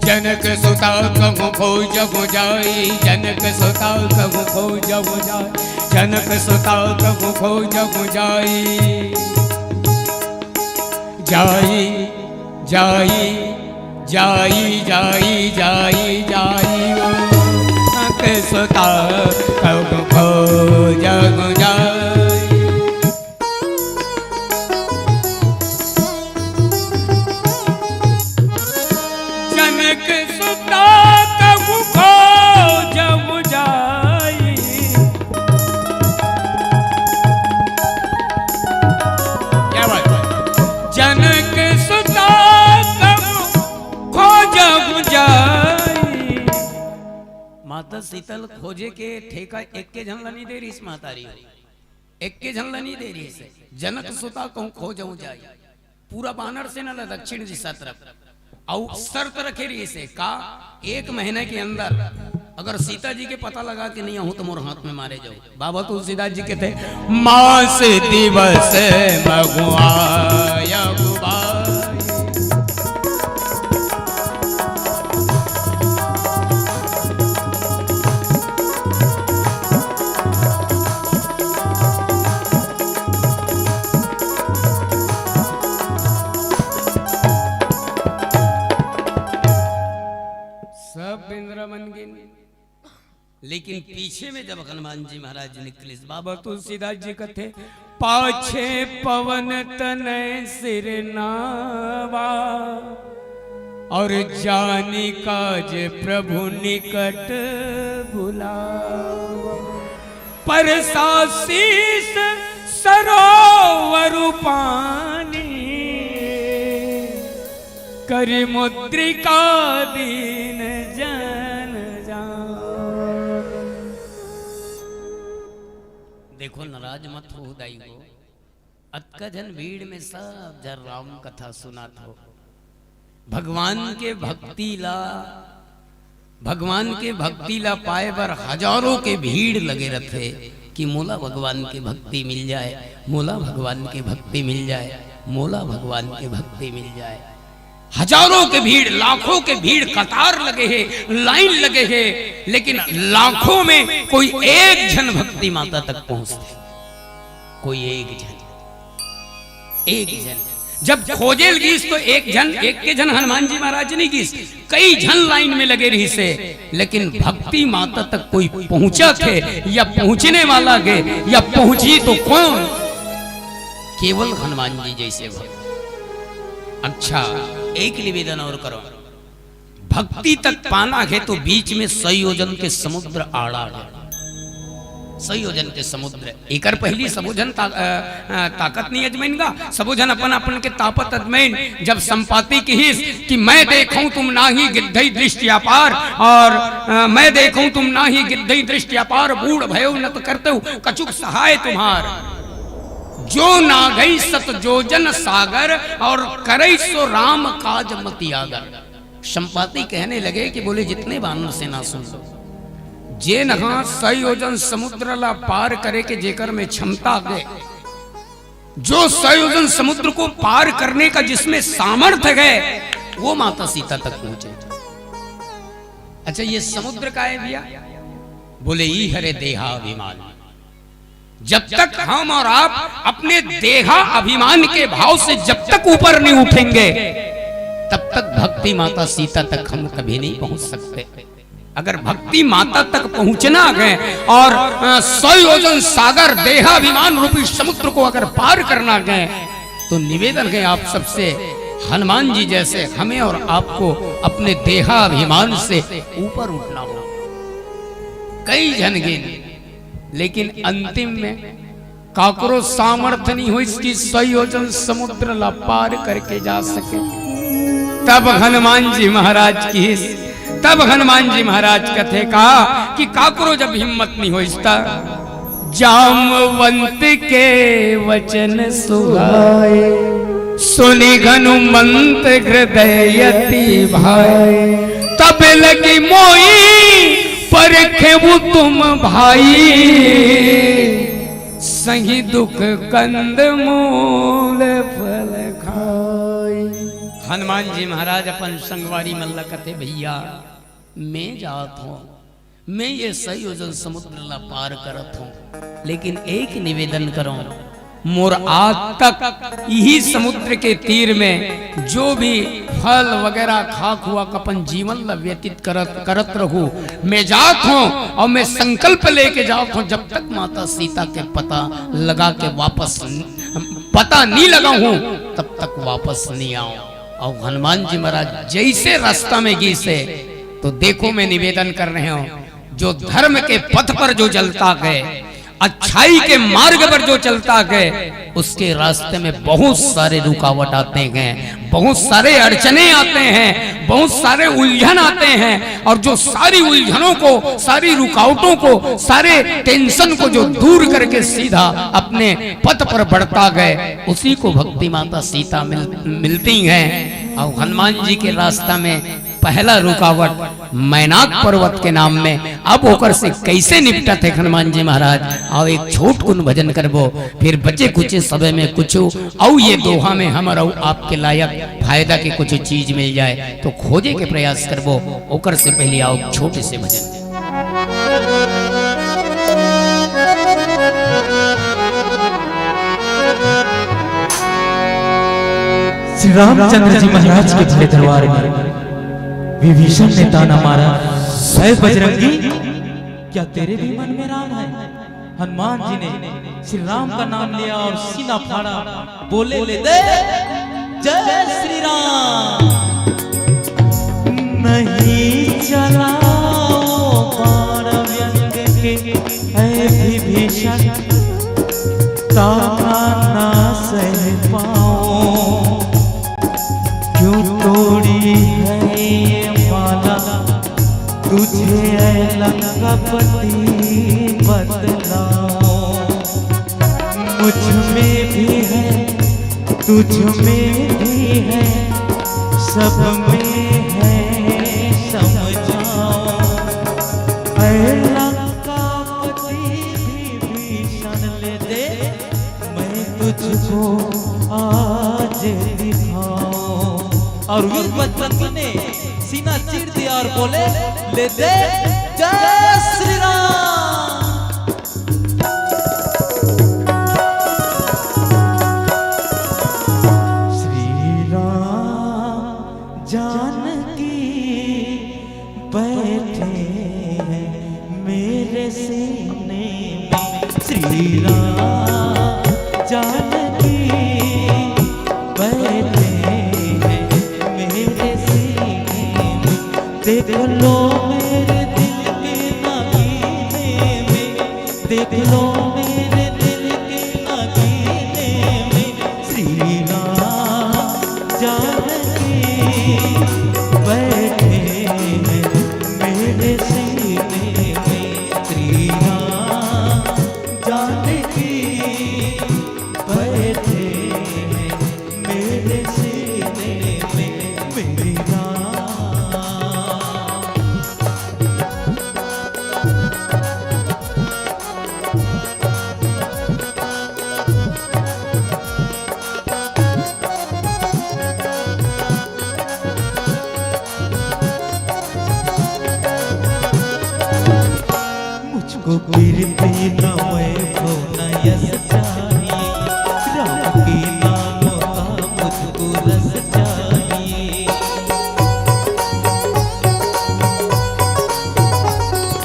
जनक सुता कहूँ खोजहु जाई, जनक सुता कहूँ खोजहु जाई, जनक सुता कहूँ खोजहु जाई। जाई, जाई, जाई, जाई, जाई, जाई, ओ जनक सुता कहूँ खोजहु जाई। जनक सुता कहूँ खोजहु जाई। क्या बात है? जनक सुता कहूँ खोजहु जाई। माता सीता ल खोजे के ठेका एक्के झन ल नहीं दे रहिस महतारी। एक्के झन ल नहीं दे रहिस हे। जनक सुता कहूँ खोजहु जाई। पूरा बानर सेना ल दक्षिण दिशा तरफ। अउ शर्त रखे रहिस हे का, एक महीना के अंदर अगर सीता जी के पता लगा के नहीं आहूँ तो मोर हाथ में मारे जाहू। बाबा तुलसीदास जी कथे, मास दिवस महुआयु बाई। सब बिंद्रा मन गिन, लेकिन पीछे में जब हनुमान जी महाराज निकलिस, बाबा तुलसीदास जी कथे, पाछे पवन तनय सिरनावा, और जानि काज प्रभु निकट बुलावा। परसा शीस सरोवर पानी, करि मुद्रिका दीन जन जान। देखो, नाराज मत हो दाई हो, अतका झन भीड़ में सब झन राम कथा सुनत हो। भगवान के भक्ति ला, भगवान के भक्ति ला पाए बर हजारों के भीड़ लगे रथे, कि मोला भगवान के भक्ति मिल जाए, मोला भगवान के भक्ति मिल जाए, मोला भगवान के भक्ति मिल जाए। हजारों के भीड़, लाखों के भीड़, कतार लगे हे, लाइन लगे हे, लेकिन लाखों में कोई एक झन भक्ति माता तक पहुंचथे, कोई एक झन, एक झन। जब खोजे ल गिस तो एक झन, एक के झन हनुमान जी महाराज नहीं गिस, कई झन लाइन में लगे रहिस हे, लेकिन भक्ति माता तक कोई पहुंचथे या पहुंचने वाला हे या पहुंची तो कौन? केवल हनुमान जी जैसे भक्त। अच्छा, एक निवेदन और करो, भक्ति तक पाना हे तो बीच में सौ योजन के समुद्र आड़ा हे, सौ योजन के समुद्र। एकर पहली सबो झन ता-, अ, अ, ताकत नहीं अजमइन गा, सबो झन अपन अपन के ताकत अजमइन। जब संपाति किहिस कि मैं देखूं तुम नाही गिद्धई दृष्टि अपार, और, अ, मैं देखूं तुम नाही गिद्धई दृष्टि अपार, बूढ़ भयो नत करतेउ कछुक सहाय तुम्हार। जो नाघई सत जोजन सागर, और करई सो राम काज मति आगर। संपाति कहने लगे कि बोले, जितने बानर सेना सुन लो, जेन हा सौ योजन समुद्र ला पार करे के जेकर में क्षमता हे, जो सौ योजन समुद्र को पार करने का जिसमें सामर्थ्य हे, वो माता सीता तक पहुंचे। अच्छा, ये समुद्र का है भैया? बोले, ई हरे देहाभिमान। जब तक हम और आप अपने देहा अभिमान के भाव से जब तक ऊपर नहीं उठेंगे, तब तक भक्ति माता सीता तक हम कभी नहीं पहुंच सकते। अगर भक्ति माता तक पहुंचना हे और, अ, सौ योजन सागर देहाभिमान रूपी समुद्र को अगर पार करना हे, तो निवेदन हे आप सबसे, हनुमान जी जैसे हमें और आपको अपने देहाभिमान से ऊपर उठना हो। कई झन गिन, लेकिन अंतिम में काकरो सामर्थ्य नहीं होइस कि सौ योजन समुद्र ला पार करके जा सके। तब हनुमान जी महाराज किहिस, तब हनुमान जी महाराज कथे का कि काकरो जब हिम्मत नहीं होइस त जामवंत के वचन सुहाए, सुनि हनुमंत हृदय अति भाए। तब लगी मोई परखेउ तुम भाई, सही दुख कंद मूल फल खाई। हनुमान जी महाराज अपन संगवारी मन ला कथे, भैया, मैं जात हूँ, मैं ये सौ योजन समुद्र ला पार करत हूँ, लेकिन एक निवेदन करूँ, मोर आज तक यही समुद्र के तीर में जो भी फल वगैरह खा खुआ के अपन जीवन ला व्यतीत करत, करत रहूं, मैं जात हूं और मैं संकल्प लेके जात हूं, जब तक माता सीता के पता लगा के वापस न-, पता नहीं लगा हूं, तब तक वापस नहीं आऊं। और हनुमान जी महाराज जैसे रास्ता में गिस हे, तो देखो, मैं निवेदन कर रहे हूं, जो धर्म के पथ पर जो चलता है, अच्छाई के मार्ग पर जो चलता है, उसके रास्ते में बहुत सारे रुकावट आते हैं, बहुत सारे अड़चने आते हैं, बहुत सारे उलझन आते हैं, और जो सारी उलझनों को, सारी रुकावटों को, सारे टेंशन को जो दूर करके सीधा अपने पथ पर बढ़ता है, उसी को भक्ति माता सीता मिल, मिलती हैं। और हनुमान जी के रास्ता में पहला रुकावट मैनाक पर्वत के नाम में, अब ओकर से कैसे निपटत हे हनुमान जी महाराज। अउ एक छोट कुन भजन करबो, फिर बचे कुछ समय में कुछ अउ ये दोहा में हमर अउ आपके लायक फायदा के कुछ चीज मिल जाए तो खोजे के प्रयास करबो। ओकर से पहले आओ छोटे से भजन। श्री रामचंद्र जी महाराज के भरे दरबार में विभीषण ने ताना मारा, "है बजरंगी, क्या तेरे भी मन में राम है?" हनुमान जी ने श्री राम का नाम लिया और सीना फाड़ा, बोले, "ले दे, जय श्री राम।" नहीं चलाओ बाण व्यंग के, ऐ विभीषण, ताना ना सह पाऊं। क्यों तोड़ी है ये माला, तुझे ऐ लंकापति बतलाऊं। मुझ में भी है, तुझ में भी है, सब में है समझाऊं। ऐ लंकापति भी, भी आज दिखाओ। और वीर बजरंगी ने सीना चीर दिया और बोले, ले दे जय श्री राम। श्री राम जानकी बैठे हैं मेरे सीने में। श्री राम जानकी बैठे हैं मेरे सीने में। देख लो मेरे दिल के नागीने में, देख लो मेरे दिल के नागीने में। श्री राम जानकी बैठे हैं मेरे सीने में। श्री राम जानकी बैठे हैं मेरे सीने में। मेरी राम। मुझको कीर्ति न वैभव न यश चाहिए, राम के नाम का मुझको रस चाहिए।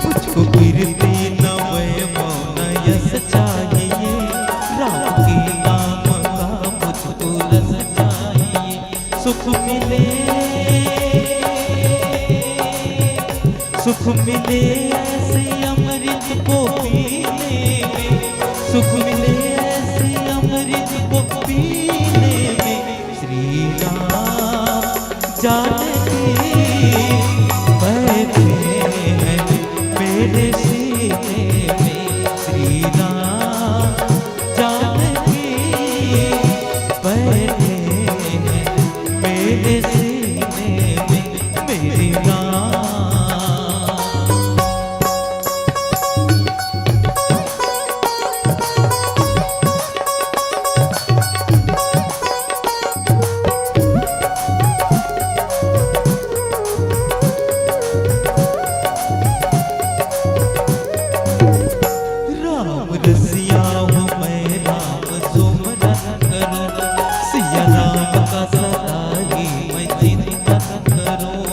मुझको कीर्ति न वैभव न यश चाहिए, राम के नाम का मुझको रस चाहिए। सुख मिले, सुख मिले ऐसे अमृत को पीने में, सुख मिले ऐसे अमृत को पीने में। श्री राम जानकी बैठे हैं मेरे सीने में। श्री राम जानकी बैठे हैं मेरे सीने में। मेरी राम। राम रसिया हूँ मैं, राम सुमरन करूँ, सिया राम का सदा ही मैं चिंतन करूँ।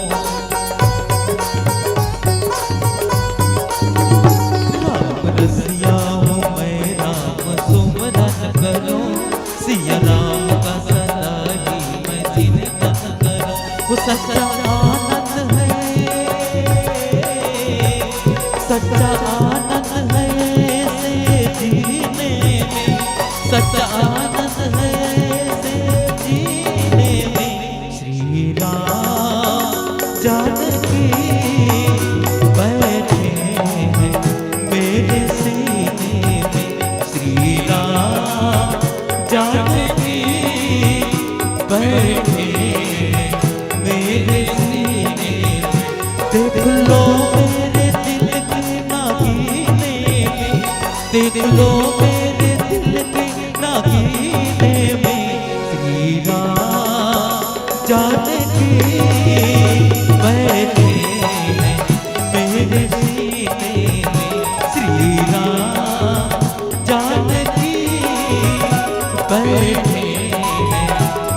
राम रसिया हूँ मैं, राम सुमरन करूँ, सिया राम का सदा ही मैं चिंतन करूँ। वो सच्चा आनंद है, सच्चा आनंद है ऐसे जीने में, सच्चा आनंद है ऐसे जीने में। श्री राम जानकी बैठे हैं मेरे सीने में। श्री राम जानकी बैठे हैं मेरे सीने में। देख लो मेरे दिल के नागीने में, देख लो मेरे दिल के नागीने में। श्री राम जानकी बैठे हैं मेरे सीने में। श्री राम जानकी बैठे हैं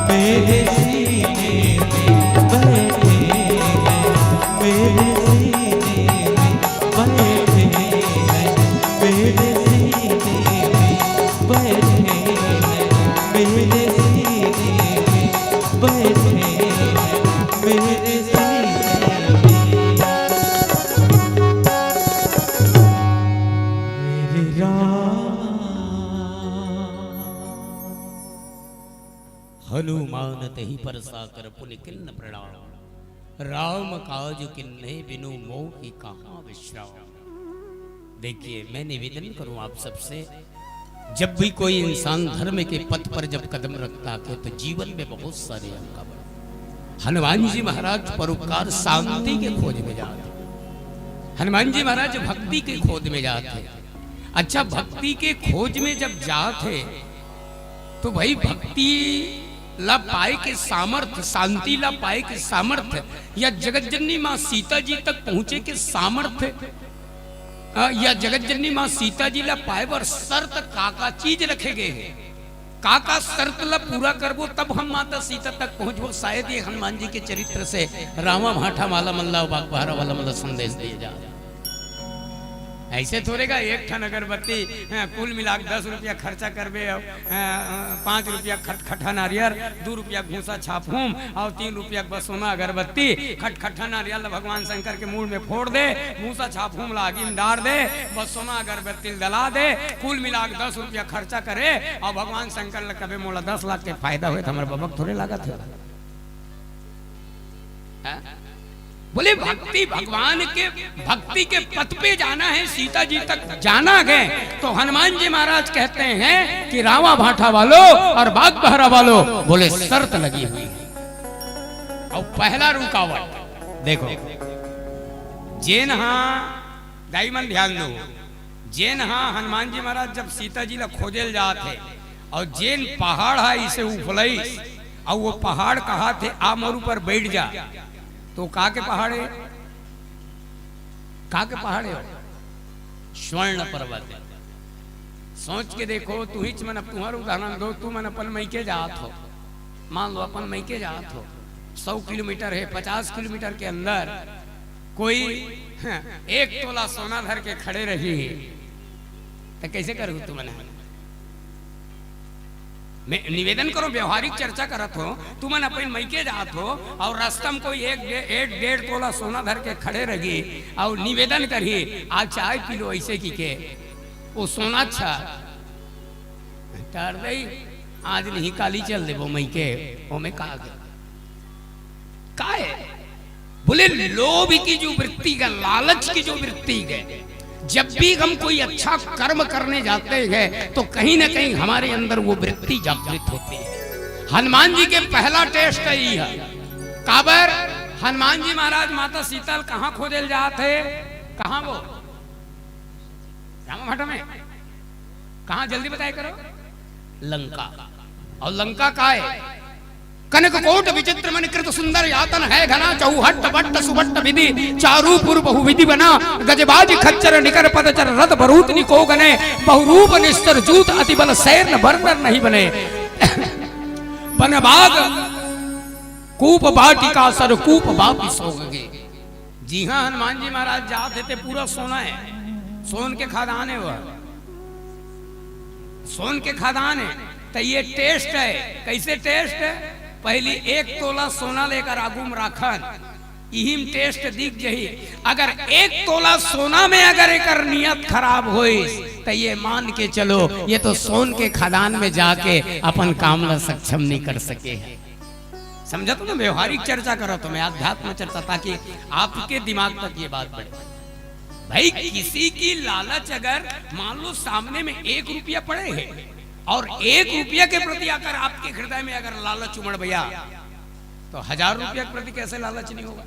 मेरे सीने में, बैठे हैं मेरे सीने में, बैठे हैं मेरे सीने में, बैठे हैं मेरे सीने में, बैठे हैं मेरे सीने में। मेरे राम। हनुमान तहि परसा कर पुनि कीन्ह प्रणाम। राम काज कीन्हे बिनु मोहि कहाँ विश्राम। देखिए, मैं निवेदन करूं आप सबसे, जब भी कोई इंसान धर्म के पथ पर जब कदम रखता है तो जीवन में बहुत सारे आकाबंधन। हनुमान जी महाराज परोपकार शांति के खोज में जाते, हनुमान जी महाराज भक्ति के खोज में जाते। अच्छा, भक्ति के खोज में जब जाते तो भाई, भक्ति ला पाए के सामर्थ, शांति ला पाए के सामर्थ, या जगत जननी माँ सीता जी तक पहुंचे के सामर्थ, अ, या जगत जननी माँ सीता जी ला पाए बर शर्त का का चीज रखे गए हे, का का शर्त ला पूरा करबो तब हम माता सीता तक पहुंचबो। शायद ये हनुमान जी के चरित्र से रावा भाठा वाला मन ला, बागबहरा वाला मन ला संदेश दिए जा। ऐसे थोड़े का एक ठन अगरबत्ती, हाँ, कुल मिला के दस रुपया खर्चा करबे, अउ, हाँ, पाँच रुपया खटखटा नारियर, दू रुपया घूसा छापहूम, अउ तीन रुपया बसोना अगरबत्ती, खटखटा नारियर ला भगवान शंकर के मूड़ में फोड़ दे, घूसा छापहूम ला आगी में डार दे, बसोना अगरबत्ती ला दला दे, कुल मिला के दस रुपया खर्चा करे, अउ भगवान शंकर ला कबे मोला दस लाख के फायदा होए, तो हमर बबक थोड़े लागत हे। हाँ? बोले, भक्ति, भगवान के, भक्ति के पथ पे जाना है, सीता जी तक जाना है। तो हनुमान जी महाराज कहते हैं कि रावा भाठा वालो और बागबहरा वालो, बोले, शर्त लगी हुई है। और पहला रुकावट देखो, जेन हा, दाई मन ध्यान दो, जेन हा हनुमान जी महाराज जब सीता जी ला खोजे ल जात हे, अउ जेन पहाड़ हा इसे उफलइस, अउ वो पहाड़ कहात हे, "आ मोर ऊपर बैठ जा।" तो का के पहाड़ हे? का के पहाड़ हे? स्वर्ण पर्वत हे। सोच के देखो, तुहिच मन, अब तुम्हार उदाहरण दो, तुमन अपन मइके जात हो, मान लो अपन मइके जात हो, सौ किलोमीटर हे, पचास किलोमीटर के अंदर कोई एक तोला सोना धर के खड़े रही, त कइसे करहू तुमन? मैं निवेदन करो, व्यवहारिक चर्चा करत हो, तुमन अपन मइके जात हो अउ रस्ता में कोई एक डे-, एक डेढ़ तोला सोना धर के खड़े रही अउ निवेदन करही, "आज चाय पी लो," अइसे कहिके, वो सोना अच्छा, "टार दई, आज नहीं, काली चल देबो मइके, ओमे का गे?" काय? बोले, लोभ की जो वृत्ति है, लालच की जो वृत्ति है, जब भी हम कोई अच्छा कर्म करने जाते हैं, तो कहीं ना कहीं हमारे अंदर वो वृत्ति जागृत होती है। हनुमान जी के पहला टेस्ट यही है। काबर? हनुमान जी महाराज माता सीता ल कहाँ खोजे ल जात हे? कहाँ वो? रामा भाटा में। कहाँ, जल्दी बताया करो। लंका। अउ लंका काय? कनक कोट विचित्र मणि कृत सुंदर यातन है घना, चौहट्ट बट्ट सुबट्ट विधि चारू पुर बहुविधि बना, गजबाज खच्चर निकर पदचर रथ बरूत निको गने, बहुरूप निस्तर जूत अति बल सैर न बर नर नहीं बने। बन बाग कूप बाटिका सर कूप बापि सोगगे। जिहाँ हनुमान जी महाराज जात हे ते पूरा सोना हे, सोन के खदान हे वह, सोन के खदान हे। त ये टेस्ट हे। कइसे टेस्ट? पहली एक तोला सोना ल एकर आगू में राखन, इही में टेस्ट दिख जही। अगर एक तोला सोना में अगर एकर नियत खराब होइस, त ये मान के चलो, ये तो सोन के खदान में जाके अपन काम ला सक्षम नहीं कर सके हे। समझत हो ना, व्यवहारिक चर्चा करत हो, मैं अध्यात्म चर्चा, ताकि आपके दिमाग तक ये बात बढ़े। भाई, किसी की लालच, अगर मान लो सामने में एक रुपया पड़े हे अउ एक रुपया के प्रति अगर आपके हृदय में अगर लालच उमड़ भैया, तो हजार रुपया के प्रति कैसे लालच नहीं होगा?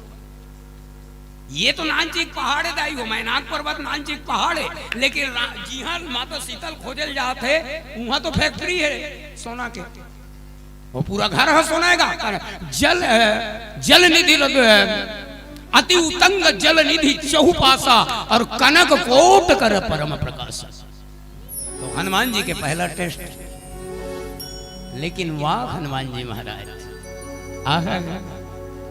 ये तो नानचिक पहाड़ हे दाई हो, मैनाक पर्वत नानचिक पहाड़ हे, लेकिन रा-, जिहाँ माता सीता ल खोजे ल जात हे, उहाँ तो फैक्ट्री हे सोना के। वो पूरा घर ह सोना हे गा। जल, अ, जल निधि रद-, अ, अति उतंग जल निधि चहुपासा अउ कनक कोट कर परम प्रकाश। तो हनुमान जी के पहला टेस्ट। लेकिन वाह हनुमान जी महाराज, आहा,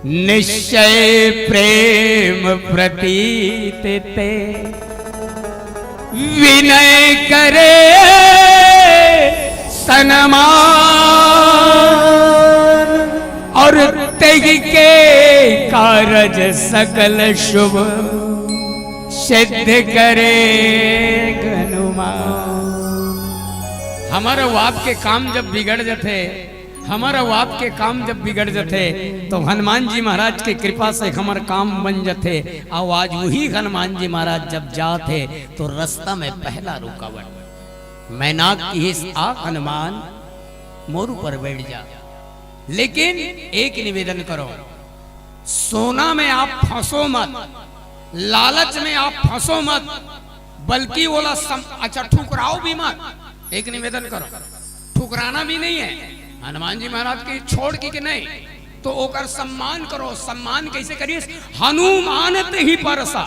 निश्चय प्रेम प्रतीत ते विनय करे सनमान, अउ तेहि के कारज सकल शुभ सिद्ध करे हनुमान। हमर अउ आपके काम जब बिगड़ जथे, हमर अउ आपके काम जब बिगड़ जथे, तो हनुमान जी महाराज के कृपा से हमर काम बन जथे। अउ आज वही हनुमान जी महाराज जब जात हे, तो रस्ता में पहला रुकावट। मैनाक किहिस, "आ हनुमान, मोर ऊपर बैठ जा।" लेकिन एक निवेदन करो, सोना में आप फंसो मत, लालच में आप फंसो मत, बल्कि ओला सम-, अच्छा, ठुकराओ भी मत। एक निवेदन करो, ठुक-, पुराना भी नहीं है। हनुमान जी महाराज के छोड़ के, के नहीं, तो ओकर सम्मान करो। सम्मान कैसे करिस? हनुमानत ही परसा।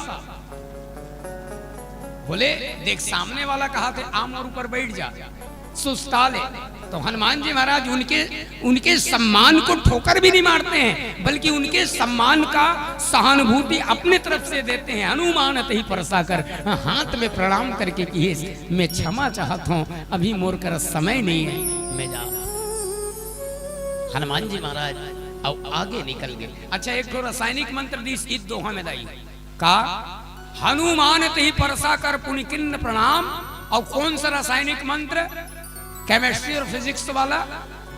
बोले, देख, सामने वाला कहा थे, आ मोर ऊपर बैठ जा, सुस्ता ले, तो हनुमान जी महाराज उनके, उनके सम्मान को ठोकर भी नहीं मारते हैं, बल्कि उनके सम्मान का सहानुभूति अपने तरफ से देते हैं। हनुमानत ही परसा कर, हाथ में प्रणाम करके किहिस, मैं क्षमा चाहत हूँ, अभी मोर करा समय नहीं है, मैं जा। हनुमान जी महाराज अब आगे निकल गए। अच्छा, एक ठो रासायनिक मंत्र दिस इत दोहा में दाई का, हनुमानत ही परसा कर पुनि कीन्ह प्रणाम। और कौन सा रासायनिक मंत्र? केमिस्ट्री और फिजिक्स वाला।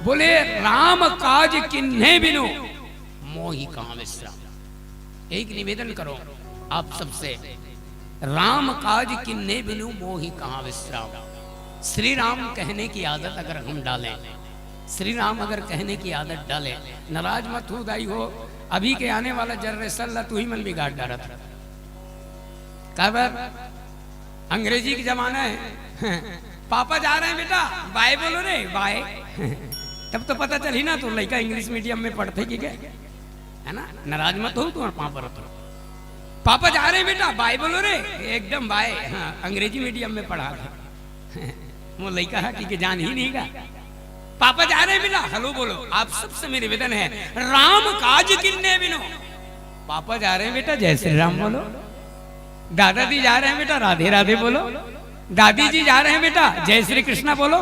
बोले, राम काज कीन्हे बिनु मोहि कहाँ विश्राम। एक निवेदन करो आप सबसे, राम काज कीन्हे बिनु मोहि कहाँ विश्राम। श्री राम कहने की आदत अगर हम डालें, श्री राम अगर कहने की आदत डालें, नाराज मत हो दाई हो, अभी के आने वाला जनरेशन ला तू ही मन बिगाड़ डारत। काबर? अंग्रेजी के जमाना है। पापा जा रहे हैं बेटा, बाय बोलो रे, बाय। तब तो पता चली ना, तो लड़का इंग्लिश मीडियम में पढ़ते कि क्या, है ना? नाराज मत हो, तुम्हारे पापा रहो। पापा जा रहे हैं बेटा, बाय बोलो रे, एकदम बाय। हाँ, अंग्रेजी मीडियम में पढ़ा था। वो लड़का है कि, कि जान ही नहीं गा। पापा जा रहे हैं बेटा, हेलो बोलो। आप सबसे मेरी निवेदन है, राम काज कीन्हे बिनु। पापा जा रहे हैं बेटा, जय श्री राम बोलो। दादाजी जा रहे हैं बेटा, राधे राधे बोलो। दादी जी जा रहे हैं बेटा, जय श्री कृष्णा बोलो।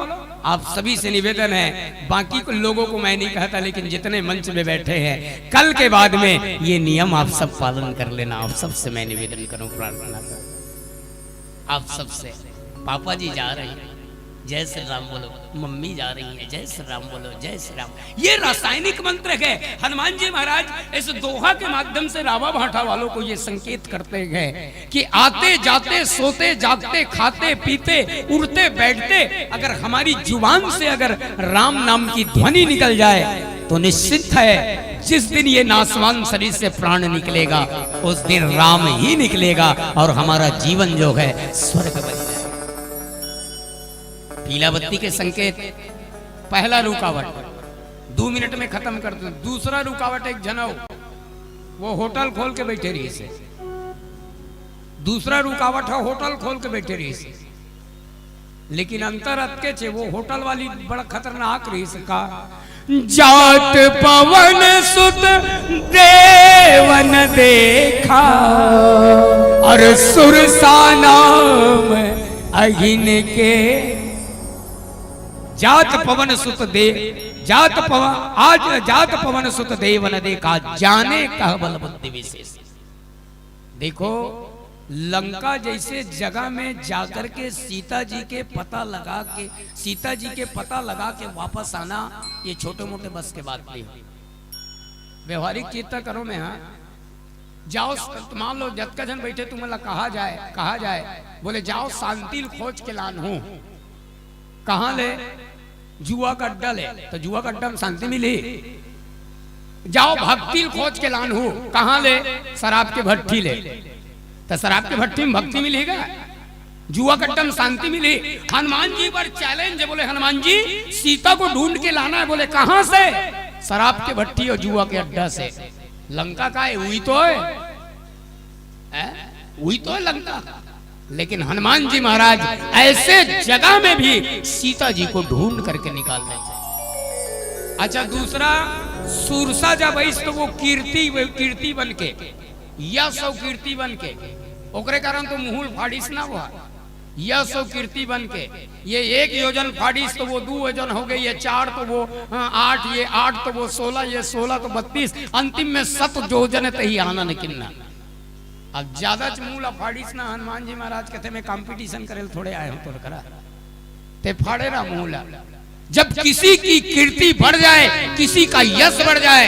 आप सभी से निवेदन है, बाकी को, लोगों को मैं नहीं कहता, लेकिन जितने मंच में बैठे हैं, कल के बाद में ये नियम आप सब पालन कर लेना। आप सबसे मैं निवेदन करूं, प्रार्थना करूं, आप सबसे। पापा जी जा रहे हैं, जय श्री राम बोलो। मम्मी जा रही है, जय श्री राम बोलो, जय श्री राम। ये रासायनिक मंत्र है। हनुमान जी महाराज इस दोहा के माध्यम से रावा भाटा वालों को ये संकेत करते हैं कि आते जाते, सोते जागते, खाते पीते, उठते बैठते, अगर हमारी जुबान से अगर राम नाम की ध्वनि निकल जाए, तो निश्चित है, जिस दिन ये नासवान शरीर से प्राण निकलेगा, उस दिन राम ही निकलेगा और हमारा जीवन जो है, स्वर्ग बन जाएगा। पीला बत्ती के संकेत, पहला रुकावट, दो मिनट में खत्म कर दो। दूसरा रुकावट, एक झन अउ, वो होटल खोल के बैठे रहिसे। दूसरा रुकावट है, होटल खोल के बैठे रहिसे। लेकिन अंतर अतकेच हे, वो होटल वाली बड़ा खतरनाक रहिसे का, जात पवन सुत देव न देखा, और सुरसा नाम अहिन के। जात पवन सुत दे, जात पवन, आज जात पवन सुत देव न देखा, जाने कह बल बुद्धि विशेष। देखो, लंका जैसे जगह में जाकर के सीता जी के पता लगा के, सीता जी के पता लगा के वापस आना, ये छोटे मोटे बस के बात नहीं। व्यवहारिक चिंता करो मैं, हाँ, जाओ, मान लो जतका झन बैठे, तुमन ला कहा जाए, कहा जाए, बोले, "जाओ, शांति ल खोज के लान हो।" कहाँ ले? जुआ का अड्डा ले, तो जुआ का अड्डा में शांति मिली? जाओ, भक्ति ल खोज के लान हो। कहाँ ले? शराब के भट्ठी ले, तो शराब के भट्ठी में भक्ति मिली का? जुआ का अड्डा में शांति मिली? हनुमान जी पर चैलेंज है, बोले, "हनुमान जी, सीता को ढूंढ के लाना है।" बोले, "कहाँ से?" "शराब के भट्ठी और जुआ के अड्डा से।" लंका का है, वही तो है, हैं? वही तो है लंका। लेकिन हनुमान जी महाराज ऐसे जगह में भी सीता जी को ढूंढ करके निकाल लेते। अच्छा, दूसरा, सुरसा जब आइस तो वो कीर्ति, वो कीर्ति बन के, यश और कीर्ति बन के, ओकरे कारण तो मुहुल फाड़िस ना हुआ। यश और कीर्ति बन के, ये एक योजन फाड़िस तो वो दो योजन हो गई, ये चार तो वो, हाँ, आठ, ये आठ तो वो सोलह, ये सोलह तो बत्तीस, अंतिम में शत योजन तही आनन किन्ना। अब ज्यादा च मुहुला फाड़िस ना, हनुमान जी महाराज कहते, "मैं कंपटीशन करे ल थोड़े आए हूं तोर करा, ते फाड़े रहा मुहुला।" जब किसी की कीर्ति बढ़ जाए, किसी का यश बढ़ जाए,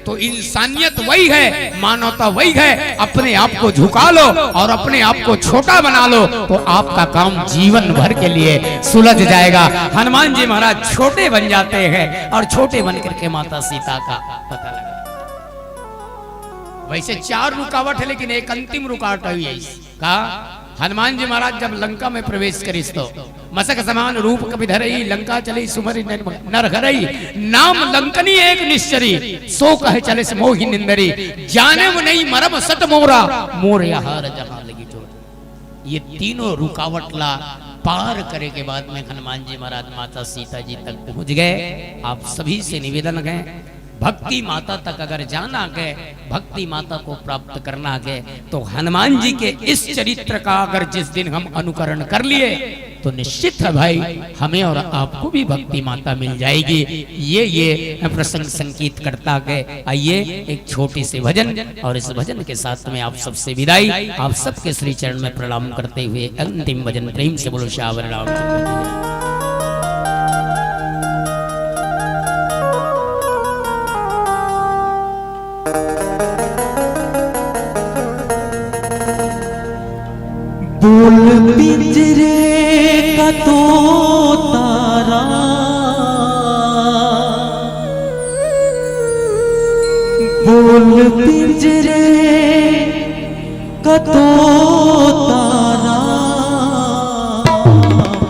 तो इंसानियत वही है, मानवता वही है। अपने आप को झुका लो और अपने आप को छोटा बना लो, तो आपका काम जीवन भर के लिए सुलझ जाएगा। हनुमान जी महाराज छोटे बन जाते हैं और छोटे बन करके माता सीता का पता लगा। वैसे चार रुकावट है, लेकिन एक अंतिम रुकावट हुई है। का? हनुमान जी महाराज जब लंका में प्रवेश करिस तो मसक समान रूप कपि धरई, लंका चलई सुमरि नर, नर हरई, नाम लंकनी एक निश्चरी, सो कह चलिस मोहि निंदरी, जानेउ नहीं मरम सत मोरा, मोर आहार जहाँ लगी चोरी। ये तीनों रुकावट ला पार करे के बाद में हनुमान जी महाराज माता सीता जी तक पहुंच गए। आप सभी से निवेदन है, भक्ति माता तक अगर जाना है, भक्ति माता को प्राप्त करना है, तो हनुमान जी के इस चरित्र का अगर जिस दिन हम अनुकरण कर लिए, तो निश्चित है भाई, हमें और आपको भी भक्ति माता मिल जाएगी। ये, ये प्रसंग संकेत करता है। आइए, एक छोटी सी भजन, और इस भजन के साथ में आप सबसे विदाई, आप सबके श्री चरण में प्रणाम करते हुए अंतिम भजन। प्रेम से बोलो सियावर रामचंद्र की जय। बोल पिंजरे का तोता राम, बोल पिंजरे का तोता राम,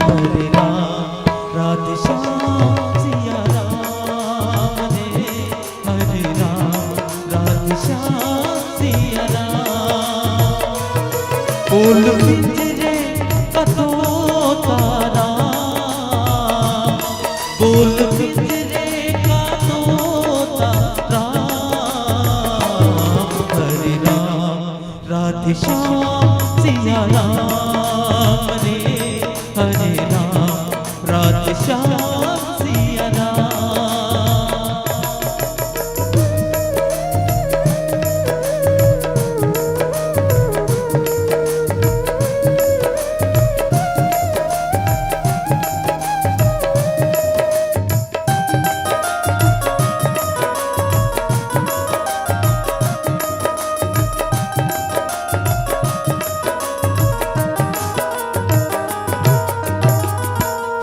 हरे राम, राधे श्याम सिया राम रे। हरे राम, राधे श्याम सिया राम। बोल पिंजरे का तोता राम, बोल पिंजरे का तोता राम। हरे राम, राधे श्याम सिया राम रे। हरे राम, राधे श्याम सिया राम।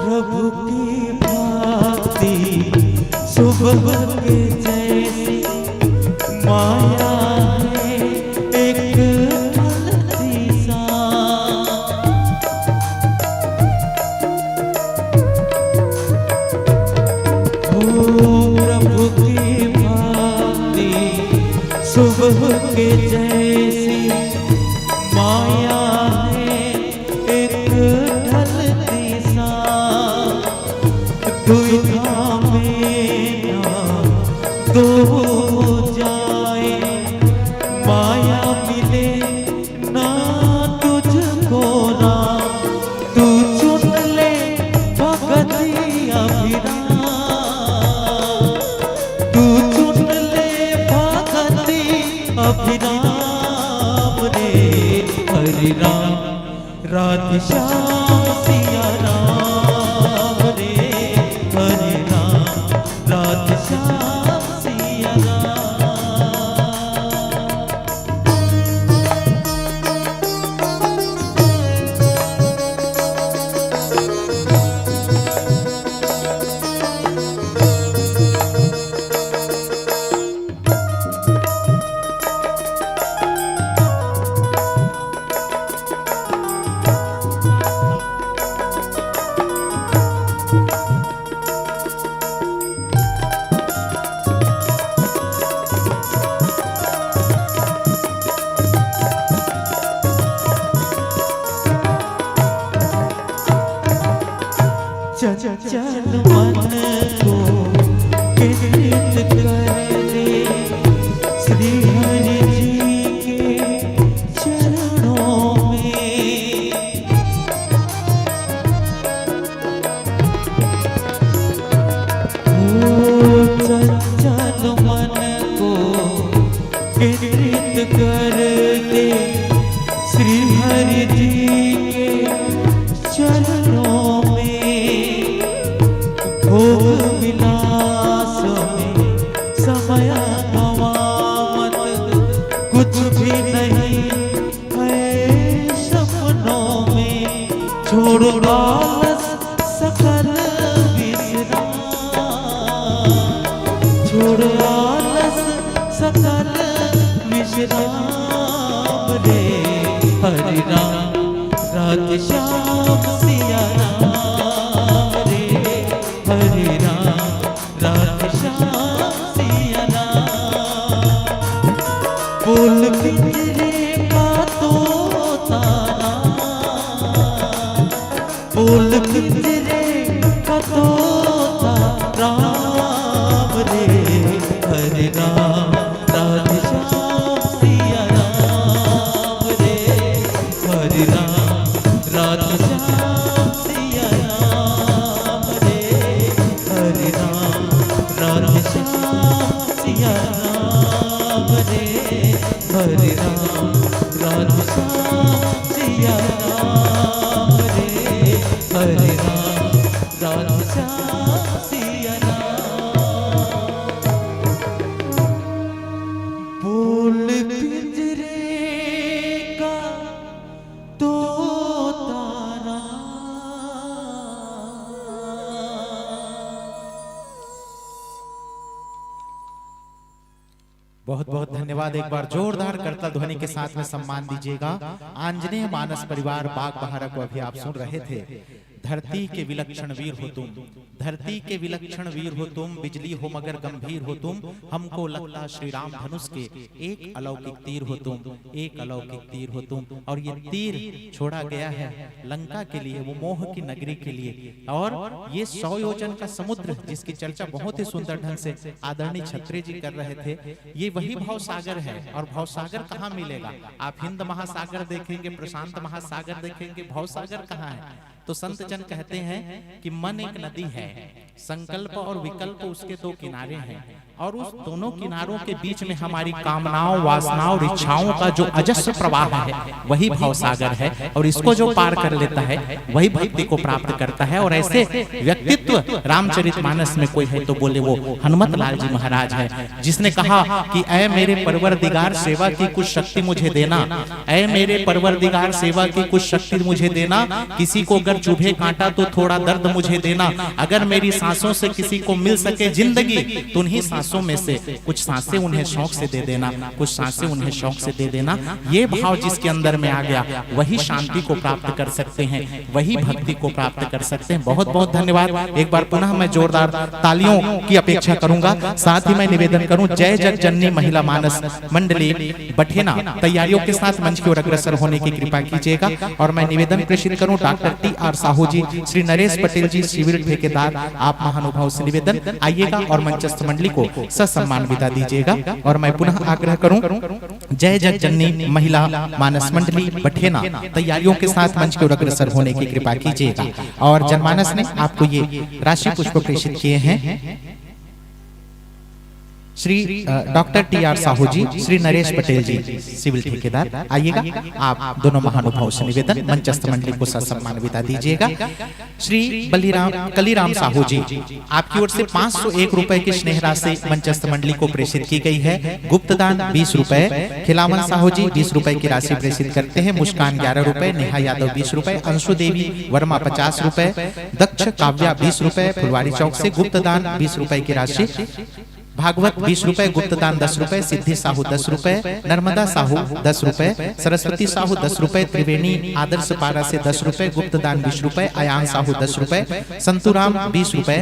प्रभु की भक्ति सुबह के जैसी, माया है एक अलसी सा। ओ प्रभु की भक्ति सुबह के जैसी, माया है एक ढलती सा। दुविधा में ना दो हो जाए, माया मिले ना तुझको राम। तू चुन ले भगति अभिराम, तू चुन ले भगति अभिराम रे। हरे राम, राधे श्याम सिया राम रे। हरे राम, राधे श्याम सिया राम। चंचल मन को केंद्रित कर ले श्री हरि जी के चरणों में। ओ चंचल मन को केंद्रित कर दे श्री हरि जी के चरणों में। भोग विलास में समय गवा मत, कुछ भी नहीं है सपनों में। छोड़ आलस सकल विश्राम, छोड़ आलस सकल विश्राम रे। हरे राम, राधे श्याम सिया राम रे, हरे राम, राधे श्याम सिया राम। फूल पिंजरे का तोता राम, फूल पिंजरे का तोता राम रे, हरे राम, राधे श्याम सिया राम रे, हरे राम, राधे श्याम सिया राम रे, हरे राम, राधे श्याम सिया राम रे, हरे राम, राधे श्याम सिया राम रे, हरे राम, राधे श्याम सिया राम। फूल पिंजरे का तोता राम। बहुत बहुत धन्यवाद। एक बार जोरदार करताल ध्वनि के साथ में सम्मान दीजिएगा। आंजनेय मानस परिवार बाग बहारा को अभी आप सुन रहे थे। धरती के विलक्षण वीर हो तुम, धरती के विलक्षण वीर हो तुम, बिजली हो मगर गंभीर हो तुम, हमको लगता श्री राम धनुष के एक अलौकिक तीर हो तुम, एक अलौकिक तीर हो तुम। और ये तीर छोड़ा गया है लंका के लिए, वो मोह की नगरी के लिए। और ये सौ योजन का समुद्र जिसकी चर्चा बहुत ही सुंदर ढंग से आदरणीय छत्री जी कर रहे थे, ये वही भाव सागर है। और भाव सागर कहाँ मिलेगा? आप हिंद महासागर देखेंगे, प्रशांत महासागर देखेंगे, भाव सागर कहाँ है? तो संत जन कहते हैं कि मन एक नदी है, संकल्प और विकल्प उसके दो किनारे हैं, और उस दोनों किनारों के बीच में हमारी कामनाओं, वासनाओं और इच्छाओं का जो अजस्र प्रवाह है, वही भाव सागर है। और इसको जो पार कर लेता है, वही भक्ति को प्राप्त करता है। और ऐसे व्यक्तित्व रामचरित मानस में कोई है तो बोले, वो हनुमत लाल जी महाराज है, जिसने कहा कि ऐ मेरे परवरदिगार, सेवा की कुछ शक्ति मुझे देना, ऐ मेरे परवरदिगार, सेवा की कुछ शक्ति मुझे देना, किसी को अगर चुभे कांटा तो थोड़ा दर्द मुझे देना, अगर मेरी सांसों से किसी को मिल सके जिंदगी, तो उन्हीं सांसों में से कुछ सांसें उन्हें शौक से दे देना, कुछ सांसें उन्हें शौक से दे देना। ये भाव जिसके अंदर में आ गया, वही शांति को प्राप्त कर सकते हैं, वही भक्ति को प्राप्त कर सकते हैं। बहुत बहुत धन्यवाद। एक बार पुनः मैं जोरदार तालियों की अपेक्षा करूंगा। साथ ही मैं निवेदन करूं, जय जग जननी महिला मानस मंडली बठेना तैयारियों के साथ मंच की ओर अग्रसर होने की कृपा कीजिएगा। और मैं निवेदन प्रेषित करूं, डॉक्टर टी आर साहू जी, श्री नरेश पटेल जी, सिविल ठेकेदार, आप महानुभाव से निवेदन, आइएगा और मंचस्थ मंडली को ससम्मान विदा दीजिएगा। और मैं पुनः आग्रह करूं, जय जग जननी महिला मानस मंडली बठेना तैयारियों के साथ मंच की ओर अग्रसर होने की कृपा कीजिएगा। और जनमानस ने आपको ये राशि पुष्प प्रेषित किए हैं। श्री, अ, डॉक्टर टी आर साहू जी, श्री नरेश पटेल जी, सिविल ठेकेदार, आइएगा। आप दोनों महानुभाव से निवेदन, मंचस्थ मंडली को ससम्मान विदा दीजिएगा। श्री बलिराम, कलीराम साहू जी, आपकी ओर से पाँच सौ एक रुपए की स्नेह राशि मंचस्थ मंडली को प्रेषित की गई है। गुप्तदान बीस रुपए, खिलावन साहू जी बीस रुपए की राशि प्रेषित करते हैं। मुस्कान ग्यारह रुपए, नेहा यादव बीस रुपए, अंशु देवी वर्मा पचास रुपए, दक्ष काव्या बीस रुपए, फुलवारी चौक से गुप्तदान बीस रुपए की राशि, भागवत बीस रुपए, गुप्तदान दस रुपए, सिद्धि साहू दस रुपए, नर्मदा साहू दस रुपए, सरस्वती साहू दस रुपए, त्रिवेणी आदर्श पारा से दस रुपए, गुप्तदान बीस रुपए, अयान साहू दस रुपए, संतुराम बीस रुपए,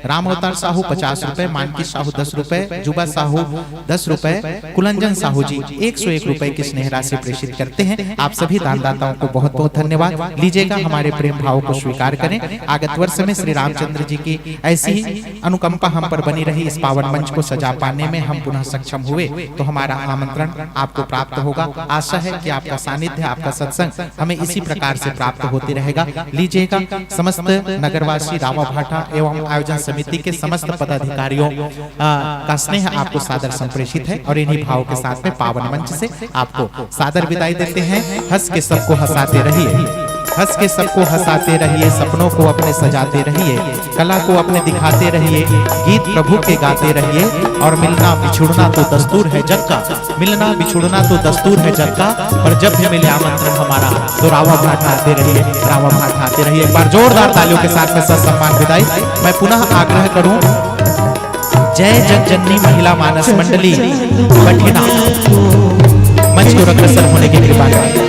राम अवतार साहू पचास रुपए, मानकी साहू दस रुपए, जुबा साहू दस रुपए, कुलंजन साहू जी एक सौ एक रुपए की स्नेह राशि प्रेषित करते हैं। आप सभी दानदाताओं को बहुत बहुत धन्यवाद। लीजिएगा, हमारे प्रेम भाव को स्वीकार करें। आगत वर्ष में श्री रामचंद्र जी की ऐसी ही अनुकंपा हम पर बनी रही, इस पावन मंच को सजा पाने में हम पुनः सक्षम हुए, तो हमारा आमंत्रण आपको प्राप्त होगा। आशा है कि आपका सानिध्य, आपका सत्संग हमें इसी प्रकार से प्राप्त होते रहेगा। लीजिएगा, समस्त नगरवासी, रावा भाटा एवं आयोजन समिति के समस्त पदाधिकारियों, आ, का स्नेह आपको सादर संप्रेषित है और इन्हीं भाव के साथ में पावन मंच से आपको सादर विदाई देते हैं। हंस के सबको हंसाते रहिए, हंस के सबको हंसाते रहिए, सपनों को अपने सजाते रहिए, कला को अपने दिखाते रहिए, गीत प्रभु के गाते रहिए। और मिलना बिछुड़ना तो दस्तूर है जग का, मिलना बिछुड़ना तो दस्तूर है जग का, पर जब भी मिले आमंत्रण हमारा, तो रावा भाटा आते रहिए, रावा भाटा आते रहिए। एक बार जोरदार तालियों के साथ में ससम्मान विदाई। मैं पुनः आग्रह करूं, जय जगजननी महिला मानस मंडली बठेना मंच को अग्रसर होने की कृपा करें।